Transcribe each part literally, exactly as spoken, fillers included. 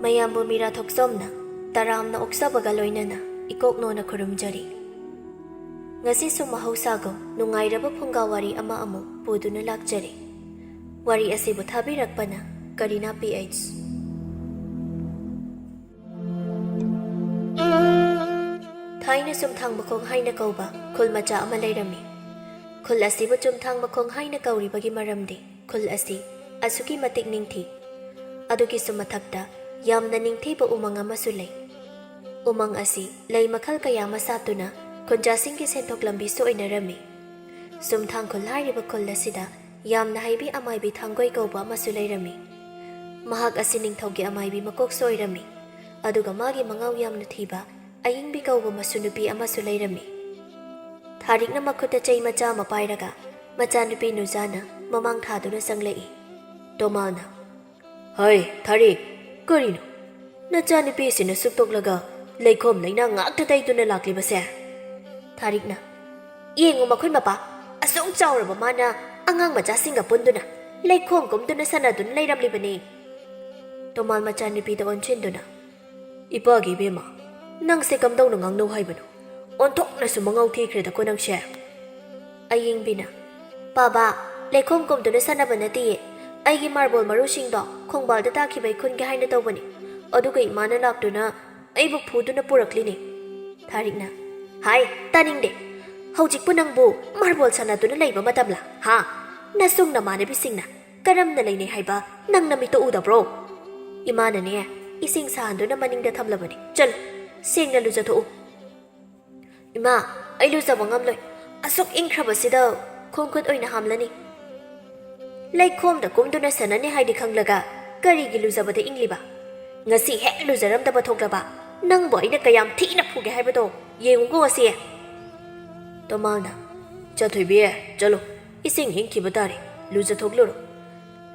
ꯃꯌꯥꯝꯕꯨ ꯃꯤꯔꯥ ꯊꯣꯛꯆꯣꯝꯅ ꯇꯔꯥꯝꯅ ꯑꯣꯛꯆꯕꯒ ꯂꯣꯏꯅꯅ ꯏꯀꯣꯛꯅꯣꯅ ꯈꯨꯔꯨꯝꯖꯔꯤ꯫ ꯉꯁꯤꯁꯨ ꯃꯍꯧꯁꯥꯒꯨꯝ ꯅꯨꯡꯉꯥꯏꯔꯕ ꯐꯨꯡꯒꯥ ꯋꯥꯔꯤ ꯑꯃ ꯑꯃꯨꯛ ꯄꯨꯗꯨꯅ ꯂꯥꯛꯆꯔꯤ꯫ ꯋꯥꯔꯤ ꯑꯁꯤꯕꯨ ꯊꯥꯕꯤꯔꯛꯄꯅ ꯀꯔꯤꯅꯥ ꯄꯤ ꯑꯩꯆ꯫ ꯊꯥꯏꯅ ꯆꯨꯝꯊꯥꯡ ꯃꯈꯣꯡ ꯍꯥꯏꯅ ꯀꯧꯕ ꯈꯨꯜ ꯃꯆꯥ ꯑꯃ ꯂꯩꯔꯝꯃꯤ꯫ ꯈꯨꯜ ꯑꯁꯤꯕꯨ ꯆꯨꯝꯊꯥꯡ ꯃꯈꯣꯡ ꯍꯥꯏꯅ ꯀꯧꯔꯤꯕꯒꯤ ꯃꯔꯝꯗꯤ ꯈꯨꯜ ꯑꯁꯤ ꯑꯁꯨꯛꯀꯤ ꯃꯇꯤꯛ ꯅꯤꯡꯊꯤ꯫ ꯑꯗꯨꯒꯤꯁꯨ ꯃꯊꯛꯇ ꯌꯥꯝꯅ ꯅꯤꯡꯊꯤꯕ ꯎꯃꯪ ꯑꯃꯁꯨ ꯂꯩ꯫ ꯎꯃꯪ ꯑꯁꯤ ꯂꯩ ꯃꯈꯜ ꯀꯌꯥ ꯑꯃ ꯁꯥꯠꯇꯨꯅ ꯈꯨꯟꯖꯥꯁꯤꯡꯒꯤ ꯁꯦꯟꯊꯣꯛ ꯂꯝꯕꯤꯁꯨ ꯑꯣꯏꯅꯔꯝꯃꯤ꯫ ꯆꯨꯝꯊꯥꯡ ꯈꯨꯜ ꯍꯥꯏꯔꯤꯕ ꯈꯨꯜ ꯑꯁꯤꯗ ꯌꯥꯝꯅ ꯍꯩꯕꯤ ꯑꯃꯥꯏꯕꯤ ꯊꯥꯡꯒꯣꯏ ꯀꯧꯕ ꯑꯃꯁꯨ ꯂꯩꯔꯝꯃꯤ꯫ ꯃꯍꯥꯛ ꯑꯁꯤ ꯅꯤꯡꯊꯧꯒꯤ ꯑꯃꯥꯏꯕꯤ ꯃꯀꯣꯛꯁꯨ ꯑꯣꯏꯔꯝꯃꯤ꯫ ꯑꯗꯨꯒ ꯃꯥꯒꯤ ꯃꯉꯥꯎ ꯌꯥꯝꯅ ꯊꯤꯕ ꯑꯌꯤꯡꯕꯤ ꯀꯧꯕ ꯃꯁꯨ ꯅꯨꯄꯤ ꯑꯃꯁꯨ ꯂꯩꯔꯝꯃꯤ꯫ ꯊꯥꯔꯤꯛꯅ ꯃꯈꯨꯠꯇ ꯆꯩ ꯃꯆꯥ ꯑꯃ ꯄꯥꯏꯔꯒ ꯃꯆꯥꯅꯨꯄꯤ ꯅꯨꯖꯥꯅ ꯃꯃꯥꯡ ꯊꯥꯗꯨꯅ ꯆꯪꯂꯛꯏ꯫ ꯇꯣꯃꯥꯜꯅ, "ꯍꯩ, ꯊꯥꯔꯤꯛ, ꯀꯔꯤꯅꯣ? ꯅꯆꯥꯅꯨꯄꯤꯁꯤꯅ ꯁꯨꯛꯇꯣꯛꯂꯒ ꯂꯩꯈꯣꯝ ꯂꯩꯅꯥꯡ ꯉꯥꯛꯇ ꯇꯩꯗꯨꯅ ꯂꯥꯛꯂꯤꯕꯁꯦ?" ꯊꯥꯔꯤꯛꯅ, "ꯌꯦꯡꯉꯨ ꯃꯈꯨꯟ ꯃꯄꯥ, ꯑꯁꯨꯛ ꯆꯥꯎꯔꯕ ꯃꯥꯅ ꯑꯉꯥꯡ ꯃꯆꯥꯁꯤꯡꯒ ꯄꯨꯟꯗꯨꯅ ꯂꯩꯈꯣꯝ ꯀꯨꯝꯗꯨꯅ ꯁꯥꯟꯅꯗꯨꯅ ꯂꯩꯔꯝꯂꯤꯕꯅꯤ꯫" ꯇꯣꯃꯥꯜ ꯃꯆꯥꯅꯨꯄꯤꯗ ꯑꯣꯟꯁꯤꯟꯗꯨꯅ, "ꯏꯄꯥꯒꯤ ꯏꯕꯦꯝꯃ, ꯅꯪꯁꯦ ꯀꯝꯗꯧꯅ ꯉꯥꯡꯅꯧ ꯍꯥꯏꯕꯅꯣ? ꯑꯣꯟꯊꯣꯛꯅꯁꯨ ꯃꯉꯥꯎ ꯊꯤꯈ꯭ꯔꯦꯗꯀꯣ ꯅꯪꯁꯦ꯫" ꯑꯌꯤꯡꯕꯤꯅ, "ꯄꯥꯕꯥ, ꯂꯩꯈꯣꯝ ꯀꯨꯝꯗꯨꯅ ꯁꯥꯟꯅꯕ ꯅꯠꯇꯤꯌꯦ꯫ ꯑꯩꯒꯤ ꯃꯥꯔꯕꯣꯜ ꯃꯔꯨꯁꯤꯡꯗꯣ ꯈꯣꯡꯕꯥꯜꯗ ꯇꯥꯈꯤꯕꯩ ꯈꯨꯟꯒꯦ ꯍꯥꯏꯅ ꯇꯧꯕꯅꯤ꯫ ꯑꯗꯨꯒ ꯏꯃꯥꯅ ꯂꯥꯛꯇꯨꯅ ꯑꯩꯕꯨ ꯐꯨꯗꯨꯅ ꯄꯨꯔꯛꯂꯤꯅꯤ꯫" ꯊꯥꯔꯤꯛꯅ, "ꯍꯥꯏ, ꯇꯥꯅꯤꯡꯗꯦ꯫ ꯍꯧꯖꯤꯛꯄꯨ ꯅꯪꯕꯨ ꯃꯥꯔꯕꯣꯜ ꯁꯥꯟꯅꯗꯨꯅ ꯂꯩꯕ ꯃꯇꯝꯂꯥ? ꯍꯥ? ꯅꯁꯨꯡ ꯅꯃꯥꯟꯅꯕꯤꯁꯤꯡꯅ ꯀꯔꯝꯅ ꯂꯩꯅꯩ ꯍꯥꯏꯕ ꯅꯪ ꯅꯃꯤꯠꯇ ꯎꯗꯕ꯭ꯔꯣ? ꯏꯃꯥꯅꯅꯦ, ꯏꯁꯤꯡ ꯁꯥꯍꯟꯗꯨꯅ ꯃꯅꯤꯡꯗ ꯊꯝꯂꯕꯅꯤ꯫ ꯆꯠꯂꯨ, ꯁꯦꯡꯅ ꯂꯨꯖꯊꯣꯛꯎ꯫" "ꯏꯃꯥ, ꯑꯩ ꯂꯨꯖꯕ ꯉꯝꯂꯣꯏ꯫ ꯑꯁꯨꯛ ꯏꯪꯈ꯭ꯔꯕꯁꯤꯗ ꯈꯣꯡ ꯈꯨꯠ ꯑꯣꯏꯅ ꯍꯥꯝꯂꯅꯤ꯫" "ꯂꯩꯈꯣꯝꯗ ꯀꯨꯝꯗꯨꯅ ꯁꯥꯟꯅꯅꯤ ꯍꯥꯏꯗꯤ ꯈꯪꯂꯒ ꯀꯔꯤꯒꯤ ꯂꯨꯖꯕꯗ ꯏꯪꯂꯤꯕ? ꯉꯁꯤ ꯍꯦꯛ ꯂꯨꯖꯔꯝꯗꯕ ꯊꯣꯛꯂꯕ ꯅꯪꯕꯨ ꯑꯩꯅ ꯀꯌꯥꯝ ꯊꯤꯅ ꯐꯨꯒꯦ ꯍꯥꯏꯕꯗꯣ ꯌꯦꯡꯉꯨꯀꯣ ꯉꯁꯤ꯫" ꯇꯣꯃꯥꯜꯅ, "ꯆꯠꯊꯣꯏꯕꯤ, ꯆꯠꯂꯨ, ꯏꯁꯤꯡ ꯏꯪꯈꯤꯕ ꯇꯥꯔꯦ, ꯂꯨꯖꯊꯣꯛꯂꯨꯔꯣ꯫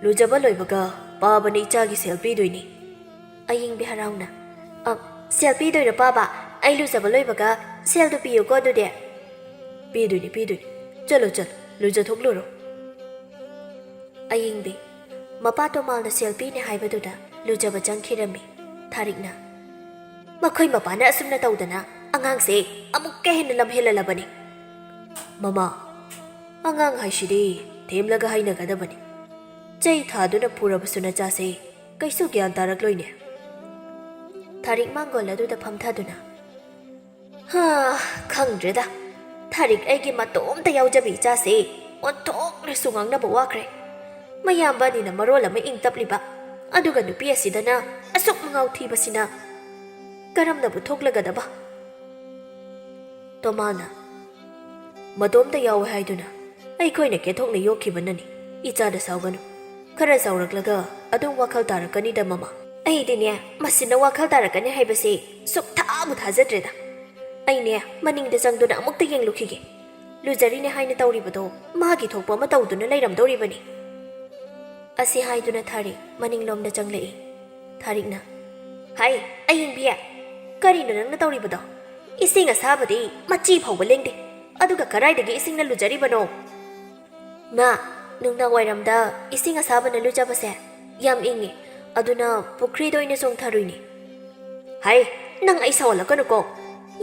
ꯂꯨꯖꯕ ꯂꯣꯏꯕꯒ ꯄꯥꯕꯅ ꯏꯆꯥꯒꯤ ꯁꯦꯜ ꯄꯤꯗꯣꯏꯅꯤ꯫" ꯑꯌꯤꯡꯕꯤ ꯍꯔꯥꯎꯅ, "ꯑ, ꯁꯦꯜ ꯄꯤꯗꯣꯏꯔꯣ ꯄꯥꯕ? ꯑꯩ ꯂꯨꯖꯕ ꯂꯣꯏꯕꯒ ꯁꯦꯜꯗꯨ ꯄꯤꯌꯨꯀꯣ ꯑꯗꯨꯗꯤ꯫" "ꯄꯤꯗꯣꯏꯅꯤ, ꯄꯤꯗꯣꯏꯅꯤ꯫ ꯆꯠꯂꯣ, ꯆꯠꯂꯣ, ꯂꯨꯖꯊꯣꯛꯂꯨꯔꯣ꯫" ꯑꯌꯤꯡꯕꯤ, ꯃꯄꯥ ꯇꯣꯃꯥꯜꯅ ꯁꯦꯜ ꯄꯤꯅꯤ ꯍꯥꯏꯕꯗꯨꯗ ꯂꯨꯖꯕ ꯆꯪꯈꯤꯔꯝꯃꯤ꯫ ꯊꯥꯔꯤꯛꯅ, "ꯃꯈꯣꯏ ꯃꯄꯥꯅ ꯑꯁꯨꯝꯅ ꯇꯧꯗꯅ ꯑꯉꯥꯡꯁꯦ ꯑꯃꯨꯛꯀ ꯍꯦꯟꯅ ꯂꯝꯍꯦꯜꯍꯜꯂꯕꯅꯤ꯫ ꯃꯃꯥ, ꯑꯉꯥꯡ ꯍꯥꯏꯁꯤꯗꯤ ꯊꯦꯝꯂꯒ ꯍꯥꯏꯅꯒꯗꯕꯅꯤ꯫ ꯆꯩ ꯊꯥꯗꯨꯅ ꯐꯨꯔꯕꯁꯨ ꯅꯆꯥꯁꯦ ꯀꯩꯁꯨ ꯒ꯭ꯌꯥꯟ ꯇꯥꯔꯛꯂꯣꯏꯅꯦ꯫" ꯊꯥꯔꯤꯛ ꯃꯥꯡꯒꯣꯜ ꯑꯗꯨꯗ ꯐꯝꯊꯗꯨꯅ, "ꯍꯥ, ꯈꯪꯗ꯭ꯔꯦꯗ꯫ ꯊꯥꯔꯤꯛ ꯑꯩꯒꯤ ꯃꯇꯣꯝꯇ ꯌꯥꯎꯖꯕ ꯏꯆꯥꯁꯦ ꯑꯣꯟꯊꯣꯛꯅꯁꯨ ꯉꯥꯡꯅꯕ ꯋꯥꯈ꯭ꯔꯦ꯫ ꯃꯌꯥꯝꯕ ꯑꯅꯤꯅ ꯃꯔꯣꯜ ꯑꯃ ꯏꯪ ꯇꯞꯂꯤꯕ, ꯑꯗꯨꯒ ꯅꯨꯄꯤ ꯑꯁꯤꯗꯅ ꯑꯁꯨꯛ ꯃꯉꯥꯎ ꯊꯤꯕꯁꯤꯅ ꯀꯔꯝꯅꯕꯨ ꯊꯣꯛꯂꯒꯗꯕ?" ꯇꯣꯃꯥꯅ, "ꯃꯇꯣꯝꯇ ꯌꯥꯎꯋꯦ ꯍꯥꯏꯗꯨꯅ ꯑꯩꯈꯣꯏꯅ ꯀꯦꯊꯣꯛꯅ ꯌꯣꯛꯈꯤꯕꯅꯅꯤ꯫ ꯏꯆꯥꯗ ꯁꯥꯎꯒꯅꯨ꯫ ꯈꯔ ꯆꯥꯎꯔꯛꯂꯒ ꯑꯗꯨꯝ ꯋꯥꯈꯜ ꯇꯥꯔꯛꯀꯅꯤꯗ, ꯃꯃꯥ꯫" "ꯑꯩꯗꯤꯅꯦ, ꯃꯁꯤꯅ ꯋꯥꯈꯜ ꯇꯥꯔꯛꯀꯅꯤ ꯍꯥꯏꯕꯁꯦ ꯁꯨꯛꯊꯥꯕꯨ ꯊꯥꯖꯗ꯭ꯔꯦꯗ꯫ ꯑꯩꯅꯦ, ꯃꯅꯤꯡꯗ ꯆꯪꯗꯨꯅ ꯑꯃꯨꯛꯇ ꯌꯦꯡꯂꯨꯈꯤꯒꯦ꯫ ꯂꯨꯖꯔꯤꯅꯦ ꯍꯥꯏꯅ ꯇꯧꯔꯤꯕꯗꯣ ꯃꯥꯒꯤ ꯊꯣꯛꯄ ꯑꯃ ꯇꯧꯗꯨꯅ ꯂꯩꯔꯝꯗꯧꯔꯤꯕꯅꯤ꯫" ꯑꯁꯤ ꯍꯥꯏꯗꯨꯅ ꯊꯥꯔꯤꯛ ꯃꯅꯤꯡꯂꯣꯝꯗ ꯆꯪꯂꯛꯏ꯫ ꯊꯥꯔꯤꯛꯅ, "ꯍꯥꯏ, ꯑꯌꯤꯡꯕꯤ, ꯀꯔꯤꯅꯣ ꯅꯪꯅ ꯇꯧꯔꯤꯕꯗꯣ? ꯏꯁꯤꯡ ꯑꯁꯥꯕꯗꯤ ꯃꯆꯤ ꯐꯥꯎꯕ ꯂꯦꯡꯗꯦ, ꯑꯗꯨꯒ ꯀꯗꯥꯏꯗꯒꯤ ꯏꯁꯤꯡꯅ ꯂꯨꯖꯔꯤꯕꯅꯣ?" "ꯃꯥ, ꯅꯨꯡꯗꯥꯡ ꯋꯥꯏꯔꯝꯗ ꯏꯁꯤꯡ ꯑꯁꯥꯕꯅ ꯂꯨꯖꯕꯁꯦ ꯌꯥꯝ ꯏꯪꯉꯤ, ꯑꯗꯨꯅ ꯄꯨꯈ꯭ꯔꯤꯗ ꯑꯣꯏꯅ ꯆꯣꯡꯊꯔꯨꯏꯅꯦ꯫" "ꯍꯥꯏ, ꯅꯪ ꯑꯩ ꯁꯥꯎꯍꯜꯂꯛꯀꯅꯨꯀꯣ꯫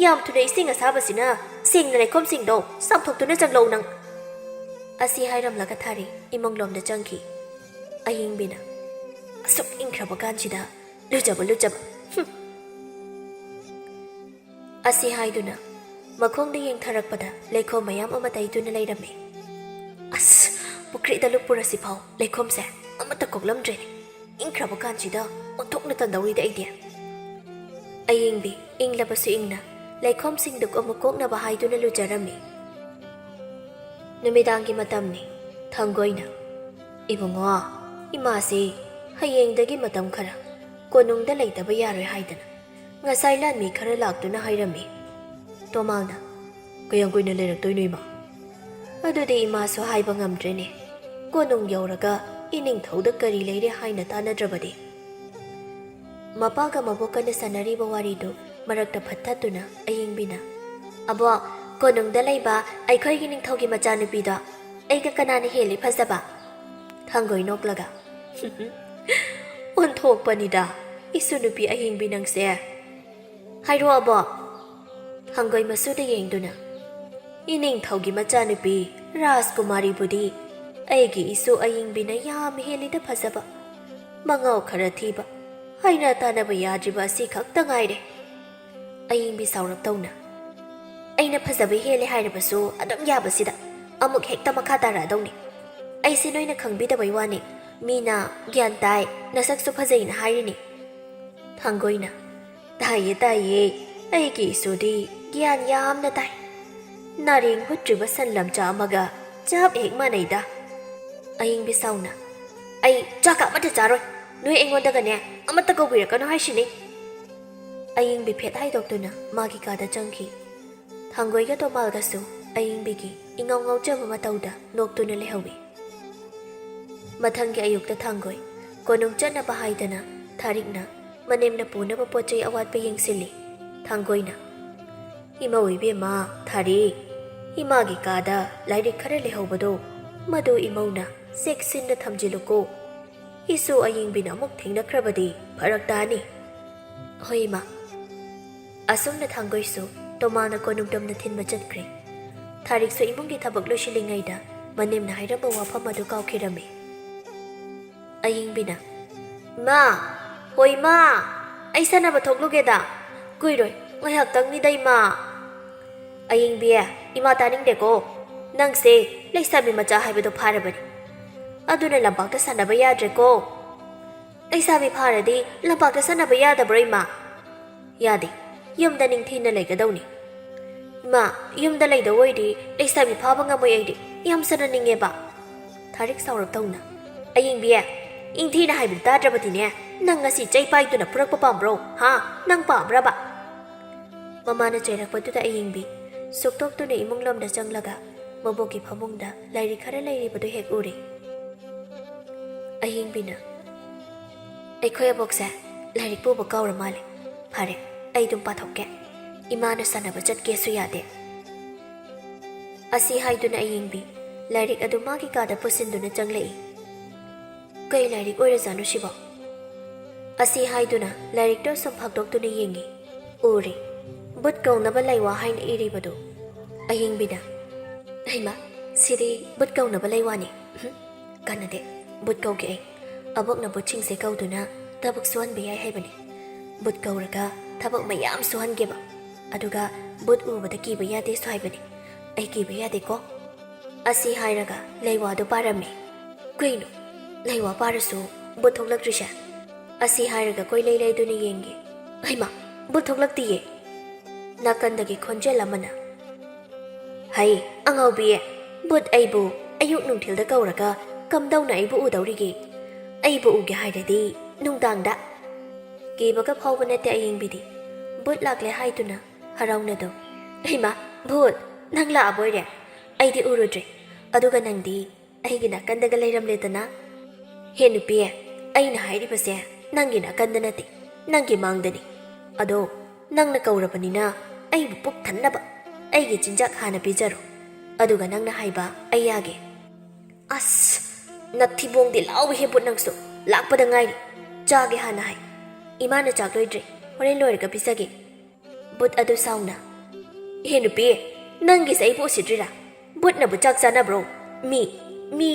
ꯌꯥꯝ ꯊꯨꯅ ꯏꯁꯤꯡ ꯑꯁꯥꯕꯁꯤꯅ ꯁꯦꯡꯅ ꯂꯩꯈꯣꯝꯁꯤꯡꯗꯣ ꯆꯥꯝꯊꯣꯛꯇꯨꯅ ꯆꯪꯂꯛꯎ ꯅꯪ꯫" ꯑꯁꯤ ꯍꯥꯏꯔꯝꯂꯒ ꯊꯥꯔꯤꯛ ꯏꯃꯨꯡꯂꯣꯝꯗ ꯆꯪꯈꯤ꯫ ꯑꯌꯤꯡꯕꯤꯅ, "ꯑꯁꯨꯛ ꯏꯪꯈ꯭ꯔꯕ ꯀꯥꯟꯁꯤꯗ ꯂꯨꯖꯕ, ꯂꯨꯖꯕ꯫ ꯍꯨꯝ꯫" ꯑꯁꯤ ꯍꯥꯏꯗꯨꯅ ꯃꯈꯣꯡꯗ ꯌꯦꯡꯊꯔꯛꯄꯗ ꯂꯩꯈꯣꯝ ꯃꯌꯥꯝ ꯑꯃ ꯇꯩꯗꯨꯅ ꯂꯩꯔꯝꯃꯤ꯫ "ꯑꯁ, ꯄꯨꯈ꯭ꯔꯤꯗ ꯂꯨꯞꯄꯨꯔꯁꯤ ꯐꯥꯎ ꯂꯩꯈꯣꯝꯁꯦ ꯑꯃꯠꯇ ꯀꯣꯛꯂꯝꯗ꯭ꯔꯦꯅꯦ꯫ ꯏꯪꯈ꯭ꯔꯕ ꯀꯥꯟꯁꯤꯗ ꯑꯣꯟꯊꯣꯛꯅ ꯇꯟꯗꯧꯔꯤꯗ ꯑꯩꯗꯤ꯫" ꯑꯌꯤꯡꯕꯤ ꯏꯪꯂꯕꯁꯨ ꯏꯪꯅ ꯂꯩꯈꯣꯝꯁꯤꯡꯗꯨ ꯑꯃꯨꯛ ꯀꯣꯛꯅꯕ ꯍꯥꯏꯗꯨꯅ ꯂꯨꯖꯔꯝꯃꯤ꯫ ꯅꯨꯃꯤꯗꯥꯡꯒꯤ ꯃꯇꯝꯅꯤ꯫ ꯊꯥꯡꯒꯣꯏꯅ, "ꯏꯕꯨꯡꯉꯣ, ꯏꯃꯥꯁꯤ ꯍꯌꯦꯡꯗꯒꯤ ꯃꯇꯝ ꯈꯔ ꯀꯣꯅꯨꯡꯗ ꯂꯩꯇꯕ ꯌꯥꯔꯣꯏ ꯍꯥꯏꯗꯅ ꯉꯁꯥꯏ ꯂꯥꯟꯃꯤ ꯈꯔ ꯂꯥꯛꯇꯨꯅ ꯍꯥꯏꯔꯝꯃꯤ꯫" ꯇꯣꯃꯥꯜꯅ, "ꯀꯌꯥꯝ ꯀꯨꯏꯅ ꯂꯩꯔꯛꯇꯣꯏꯅꯣ, ꯏꯃꯥ?" "ꯑꯗꯨꯗꯤ ꯏꯃꯥꯁꯨ ꯍꯥꯏꯕ ꯉꯝꯗ꯭ꯔꯦꯅꯦ꯫ ꯀꯣꯅꯨꯡ ꯌꯧꯔꯒ ꯏꯅꯤꯡꯊꯧꯗ ꯀꯔꯤ ꯂꯩꯔꯦ ꯍꯥꯏꯅ ꯇꯥꯟꯅꯗ꯭ꯔꯕꯗꯤ?" ꯃꯄꯥꯒ ꯃꯕꯣꯛꯀꯅ ꯁꯥꯟꯅꯔꯤꯕ ꯋꯥꯔꯤꯗꯨ ꯃꯔꯛꯇ ꯐꯠꯊꯠꯇꯨꯅ ꯑꯌꯤꯡꯕꯤꯅ, "ꯑꯕꯣꯛ, ꯀꯣꯅꯨꯡꯗ ꯂꯩꯕ ꯑꯩꯈꯣꯏꯒꯤ ꯅꯤꯡꯊꯧꯒꯤ ꯃꯆꯥꯅꯨꯄꯤꯗꯣ ꯑꯩꯒ ꯀꯅꯥꯅ ꯍꯦꯜꯂꯤ ꯐꯖꯕ?" ꯊꯥꯡꯒꯣꯏ ꯅꯣꯛꯂꯒ, "ꯑꯣꯟꯊꯣꯛꯄꯅꯤꯗ, "ꯏꯁꯨ ꯅꯨꯄꯤ ꯑꯌꯤꯡꯕꯤ ꯅꯪꯁꯦ꯫ ꯍꯥꯏꯔꯣ ꯑꯕꯣꯛ?" ꯊꯥꯡꯒꯣꯏ ꯃꯁꯨꯗ ꯌꯦꯡꯗꯨꯅ, "ꯏꯅꯤꯡꯊꯧꯒꯤ ꯃꯆꯥꯅꯨꯄꯤ ꯔꯥꯖꯀꯨꯃꯥꯔꯤꯕꯨꯗꯤ ꯑꯩꯒꯤ ꯏꯁꯨ ꯑꯌꯤꯡꯕꯤꯅ ꯌꯥꯝ ꯍꯦꯜꯂꯤꯗ ꯐꯖꯕ꯫ ꯃꯉꯥꯎ ꯈꯔ ꯊꯤꯕ, ꯍꯩꯅ ꯇꯥꯟꯅꯕ ꯌꯥꯗ꯭ꯔꯤꯕ ꯑꯁꯤ ꯈꯛꯇ ꯉꯥꯏꯔꯦ꯫" ꯑꯌꯤꯡꯕꯤ ꯁꯥꯎꯔꯞ ꯇꯧꯅ, "ꯑꯩꯅ ꯐꯖꯕ ꯍꯦꯜꯂꯦ ꯍꯥꯏꯔꯕꯁꯨ ꯑꯗꯨꯝ ꯌꯥꯕꯁꯤꯗ ꯑꯃꯨꯛ ꯍꯦꯛꯇ ꯃꯈꯥ ꯇꯥꯔꯛꯑꯗꯧꯅꯤ꯫ ꯑꯩꯁꯦ ꯅꯣꯏꯅ ꯈꯪꯕꯤꯗꯕꯩ ꯋꯥꯅꯤ꯫ ꯃꯤꯅ ꯒ꯭ꯌꯥꯟ ꯇꯥꯏ, ꯅꯁꯛꯁꯨ ꯐꯖꯩꯅ ꯍꯥꯏꯔꯤꯅꯤ꯫" ꯊꯥꯡꯒꯣꯏꯅ, "ꯇꯥꯏꯌꯦ, ꯇꯥꯏꯌꯦ, ꯑꯩꯒꯤ ꯏꯁꯨꯗꯤ ꯒ꯭ꯌꯥꯟ ꯌꯥꯝꯅ ꯇꯥꯏ꯫ ꯅꯥꯔꯦꯡ ꯍꯨꯠꯇ꯭ꯔꯤꯕ ꯁꯟ ꯂꯝꯆꯥ ꯑꯃꯒ ꯆꯞ ꯍꯦꯛ ꯃꯥꯟꯅꯩꯗ꯫" ꯑꯌꯤꯡꯕꯤ ꯁꯥꯎꯅ, "ꯑꯩ ꯆꯥꯛꯀ ꯑꯃꯠꯇ ꯆꯥꯔꯣꯏ꯫ ꯅꯣꯏ ꯑꯩꯉꯣꯟꯗꯒꯅꯦ ꯑꯃꯠꯇ ꯀꯧꯕꯤꯔꯛꯀꯅꯨ ꯍꯥꯏꯁꯤꯅꯤ꯫" ꯑꯌꯤꯡꯕꯤ ꯐꯦꯠ ꯍꯥꯏꯗꯣꯛꯇꯨꯅ ꯃꯥꯒꯤ ꯀꯥꯗ ꯆꯪꯈꯤ꯫ ꯊꯥꯡꯒꯣꯏꯒ ꯇꯣꯃꯥꯜꯒꯁꯨ ꯑꯌꯤꯡꯕꯤꯒꯤ ꯏꯉꯥꯎ ꯉꯥꯎꯖꯕ ꯃꯇꯧꯗ ꯅꯣꯛꯇꯨꯅ ꯂꯩꯍꯧꯏ꯫ ꯃꯊꯪꯒꯤ ꯑꯌꯨꯛꯇ ꯊꯥꯡꯒꯣꯏ ꯀꯣꯅꯨꯡ ꯆꯠꯅꯕ ꯍꯥꯏꯗꯅ ꯊꯥꯔꯤꯛꯅ ꯃꯅꯦꯝꯅ ꯄꯨꯅꯕ ꯄꯣꯠ ꯆꯩ ꯑꯋꯥꯠꯄ ꯌꯦꯡꯁꯤꯜꯂꯤ꯫ ꯊꯥꯡꯒꯣꯏꯅ, "ꯏꯃꯧ ꯏꯕꯦꯝꯃ ꯊꯥꯔꯤꯛ, ꯏꯃꯥꯒꯤ ꯀꯥꯗ ꯂꯥꯏꯔꯤꯛ ꯈꯔ ꯂꯩꯍꯧꯕꯗꯣ, ꯃꯗꯨ ꯏꯃꯧꯅ ꯆꯦꯛꯁꯤꯟꯅ ꯊꯝꯖꯤꯜꯂꯨꯀꯣ꯫ ꯏꯁꯨ ꯑꯌꯤꯡꯕꯤꯅ ꯑꯃꯨꯛ ꯊꯦꯡꯅꯈ꯭ꯔꯕꯗꯤ ꯐꯔꯛ ꯇꯥꯅꯤ꯫" "ꯍꯣꯏ, ꯏꯃꯥ꯫" ꯑꯁꯨꯝꯅ ꯊꯥꯡꯒꯣꯏꯁꯨ ꯇꯣꯃꯥꯅ ꯀꯣꯅꯨꯡ ꯇꯝꯅ ꯊꯤꯟꯕ ꯆꯠꯈ꯭ꯔꯦ꯫ ꯊꯥꯔꯤꯛꯁꯨ ꯏꯃꯨꯡꯒꯤ ꯊꯕꯛ ꯂꯣꯏꯁꯤꯜꯂꯤꯉꯩꯗ ꯃꯅꯦꯝꯅ ꯍꯥꯏꯔꯝꯕ ꯋꯥꯐꯝ ꯑꯗꯨ ꯀꯥꯎꯈꯤꯔꯝꯃꯤ꯫ ꯑꯌꯤꯡꯕꯤꯅ, "ꯏꯃꯥ! ꯍꯣꯏ, ꯏꯃꯥ! ꯑꯩ ꯁꯥꯟꯅꯕ ꯊꯣꯛꯂꯨꯒꯦꯗ꯫ ꯀꯨꯏꯔꯣꯏ, ꯉꯥꯏꯍꯥꯛꯇꯪꯅꯤꯗ, ꯏꯃꯥ꯫" "ꯑꯌꯤꯡꯕꯤ, ꯏꯃꯥ ꯇꯥꯅꯤꯡꯗꯦꯀꯣ꯫ ꯅꯪꯁꯦ ꯂꯩꯁꯥꯕꯤ ꯃꯆꯥ ꯍꯥꯏꯕꯗꯣ ꯐꯥꯔꯕꯅꯤ꯫ ꯑꯗꯨꯅ ꯂꯝꯄꯥꯛꯇ ꯁꯥꯟꯅꯕ ꯌꯥꯗ꯭ꯔꯦꯀꯣ꯫" "ꯂꯩꯁꯥꯕꯤ ꯐꯥꯔꯗꯤ ꯂꯝꯄꯥꯛꯇ ꯁꯥꯟꯅꯕ ꯌꯥꯗꯕ꯭ꯔꯣ, ꯏꯃꯥ?" "ꯌꯥꯗꯦ, ꯌꯨꯝꯗ ꯅꯤꯡꯊꯤꯅ ꯂꯩꯒꯗꯧꯅꯤ꯫" "ꯏꯃꯥ, ꯌꯨꯝꯗ ꯂꯩꯗꯧ ꯑꯣꯏꯗꯤ ꯂꯩꯁꯥꯕꯤ ꯐꯥꯕ ꯉꯝꯃꯣꯏ ꯑꯩꯗꯤ, ꯌꯥꯝ ꯁꯥꯟꯅꯅꯤꯡꯉꯦꯕ꯫" ꯊꯥꯔꯤꯛ ꯁꯥꯎꯔꯞ ꯇꯧꯅ, "ꯑꯌꯤꯡꯕꯤ, ꯏꯪꯊꯤꯅ ꯍꯥꯏꯕꯗꯤ ꯇꯥꯗ꯭ꯔꯕꯗꯤꯅꯦ, ꯅꯪ ꯉꯁꯤ ꯆꯩ ꯄꯥꯏꯗꯨꯅ ꯐꯨꯔꯛꯄ ꯄꯥꯝꯕ꯭ꯔꯣ? ꯍꯥ? ꯅꯪ ꯄꯥꯝꯕ꯭ꯔꯕ?" ꯃꯃꯥꯅ ꯆꯩꯔꯛꯄꯗꯨꯗ ꯑꯌꯤꯡꯕꯤ ꯁꯨꯛꯇꯣꯛꯇꯨꯅ ꯏꯃꯨꯡ ꯂꯣꯝꯗ ꯆꯪꯂꯒ ꯃꯕꯣꯛꯀꯤ ꯐꯃꯨꯡꯗ ꯂꯥꯏꯔꯤꯛ ꯈꯔ ꯂꯩꯔꯤꯕꯗꯨ ꯍꯦꯛ ꯎꯔꯦ꯫ ꯑꯌꯤꯡꯕꯤꯅ, "ꯑꯩꯈꯣꯏ ꯑꯕꯣꯛꯁꯦ ꯂꯥꯏꯔꯤꯛ ꯄꯨꯕ ꯀꯥꯎꯔ ꯃꯥꯜꯂꯦ꯫ ꯐꯔꯦ, ꯑꯩ ꯑꯗꯨꯝ ꯄꯥꯊꯣꯛꯀꯦ꯫ ꯏꯃꯥꯅ ꯁꯥꯟꯅꯕ ꯆꯠꯀꯦꯁꯨ ꯌꯥꯗꯦ꯫" ꯑꯁꯤ ꯍꯥꯏꯗꯨꯅ ꯑꯌꯤꯡꯕꯤ ꯂꯥꯏꯔꯤꯛ ꯑꯗꯨ ꯃꯥꯒꯤ ꯀꯥꯗ ꯄꯨꯁꯤꯟꯗꯨꯅ ꯆꯪꯂꯛꯏ꯫ "ꯀꯩ ꯂꯥꯏꯔꯤꯛ ꯑꯣꯏꯔꯖꯥꯠꯅꯣ ꯁꯤꯕꯣ?" ꯑꯁꯤ ꯍꯥꯏꯗꯨꯅ ꯂꯥꯏꯔꯤꯛꯇꯣ ꯁꯨꯝ ꯐꯥꯛꯇꯣꯛꯇꯨꯅ ꯌꯦꯡꯉꯤ꯫ ꯎꯔꯦ, ꯕꯨꯠ ꯀꯧꯅꯕ ꯂꯩꯋꯥ ꯍꯥꯏꯅ ꯏꯔꯤꯕꯗꯨ꯫ ꯑꯍꯤꯡꯕꯤꯅ, "ꯍꯩꯃꯥ, ꯁꯤꯗꯤ ꯕꯨꯠ ꯀꯧꯅꯕ ꯂꯩꯋꯥꯅꯤ꯫ ꯎꯝ, ꯀꯥꯟꯅꯗꯦ, ꯕꯨꯠ ꯀꯧꯒꯦ ꯑꯩ꯫ ꯑꯕꯣꯛꯅ ꯕꯨꯠꯁꯤꯡꯁꯦ ꯀꯧꯗꯨꯅ ꯊꯕꯛ ꯁꯨꯍꯟꯕ ꯌꯥꯏ ꯍꯥꯏꯕꯅꯤ꯫ ꯕꯨꯠ ꯀꯧꯔꯒ ꯊꯕꯛ ꯃꯌꯥꯝ ꯁꯨꯍꯟꯒꯦꯕ꯫ ꯑꯗꯨꯒ ꯕꯨꯠ ꯎꯕꯗ ꯀꯤꯕ ꯌꯥꯗꯦꯁꯨ ꯍꯥꯏꯕꯅꯤ꯫ ꯑꯩ ꯀꯤꯕ ꯌꯥꯗꯦꯀꯣ?" ꯑꯁꯤ ꯍꯥꯏꯔꯒ ꯂꯩꯋꯥꯗꯨ ꯄꯥꯔꯝꯃꯤ꯫ ꯀꯩꯅꯣ, ꯂꯩꯋꯥ ꯄꯥꯔꯁꯨ ꯕꯨꯠ ꯊꯣꯛꯂꯛꯇ꯭ꯔꯤꯁꯦ? ꯑꯁꯤ ꯍꯥꯏꯔꯒ ꯀꯣꯏꯂꯩ ꯂꯩꯗꯨꯅ ꯌꯦꯡꯒꯦ꯫ ꯍꯩꯃꯥ, ꯕꯨꯠ ꯊꯣꯛꯂꯛꯇꯤꯌꯦ꯫ ꯅꯥꯀꯟꯗꯒꯤ ꯈꯣꯟꯖꯦꯜ ꯑꯃꯅ, "ꯍꯩ, ꯑꯉꯥꯎꯕꯤ, ꯕꯨꯠ ꯑꯩꯕꯨ ꯑꯌꯨꯛ ꯅꯨꯡꯊꯤꯜꯗ ꯀꯧꯔꯒ ꯀꯝꯗꯧꯅ ꯑꯩꯕꯨ ꯎꯗꯧꯔꯤꯒꯦ? ꯑꯩꯕꯨ ꯎꯒꯦ ꯍꯥꯏꯔꯗꯤ ꯅꯨꯡꯗꯥꯡꯗ!" ꯀꯤꯕꯒ ꯐꯥꯎꯕ ꯅꯠꯇꯦ ꯑꯌꯤꯡꯕꯤꯗꯤ꯫ ꯕꯨꯠ ꯂꯥꯛꯂꯦ ꯍꯥꯏꯗꯨꯅ ꯍꯔꯥꯎꯅꯗꯨꯝ, "ꯍꯩꯃꯥ, ꯚꯨꯠ, ꯅꯪ ꯂꯥꯛꯑꯕꯣꯏꯔꯦ? ꯑꯩꯗꯤ ꯎꯔꯨꯗ꯭ꯔꯦ꯫ ꯑꯗꯨꯒ ꯅꯪꯗꯤ ꯑꯩꯒꯤ ꯅꯥꯀꯟꯗꯒ ꯂꯩꯔꯝꯂꯦꯗꯅ꯫ ꯍꯦ ꯅꯨꯄꯤ, ꯑꯩꯅ ꯍꯥꯏꯔꯤꯕꯁꯦ ꯅꯪꯒꯤ ꯅꯥꯀꯟꯗ ꯅꯠꯇꯦ, ꯅꯪꯒꯤ ꯃꯥꯡꯗꯅꯤ꯫ ꯑꯗꯣ ꯅꯪꯅ ꯀꯧꯔꯕꯅꯤꯅ ꯑꯩꯕꯨ ꯄꯨꯛ ꯊꯟꯅꯕ ꯑꯩꯒꯤ ꯆꯤꯟꯖꯥꯛ ꯍꯥꯟꯅ ꯄꯤꯖꯔꯣ꯫ ꯑꯗꯨꯒ ꯅꯪꯅ ꯍꯥꯏꯕ ꯑꯩ ꯌꯥꯒꯦ꯫" "ꯑꯁ, ꯅꯊꯤꯕꯣꯡꯗꯤ ꯂꯥꯎꯏꯍꯦ ꯚꯨꯠ ꯅꯪꯁꯨ꯫ ꯂꯥꯛꯄꯗ ꯉꯥꯏꯔꯤ꯫ ꯆꯥꯒꯦ ꯍꯥꯟꯅ ꯍꯥꯏ꯫ ꯏꯃꯥꯅ ꯆꯥꯛ ꯂꯣꯏꯗ꯭ꯔꯤ, ꯍꯣꯔꯦꯟ ꯂꯣꯏꯔꯒ ꯄꯤꯖꯒꯦ꯫" ꯚꯨꯠ ꯑꯗꯨ ꯁꯥꯎꯅ, "ꯏꯍꯦ ꯅꯨꯄꯤ, ꯅꯪꯒꯤꯁꯦ ꯑꯩꯕꯨ ꯎꯁꯤꯠꯇ꯭ꯔꯤꯔꯥ? ꯚꯨꯠꯅꯕꯨ ꯆꯥꯛ ꯆꯥꯅꯕ꯭ꯔꯣ? ꯃꯤ, ꯃꯤ,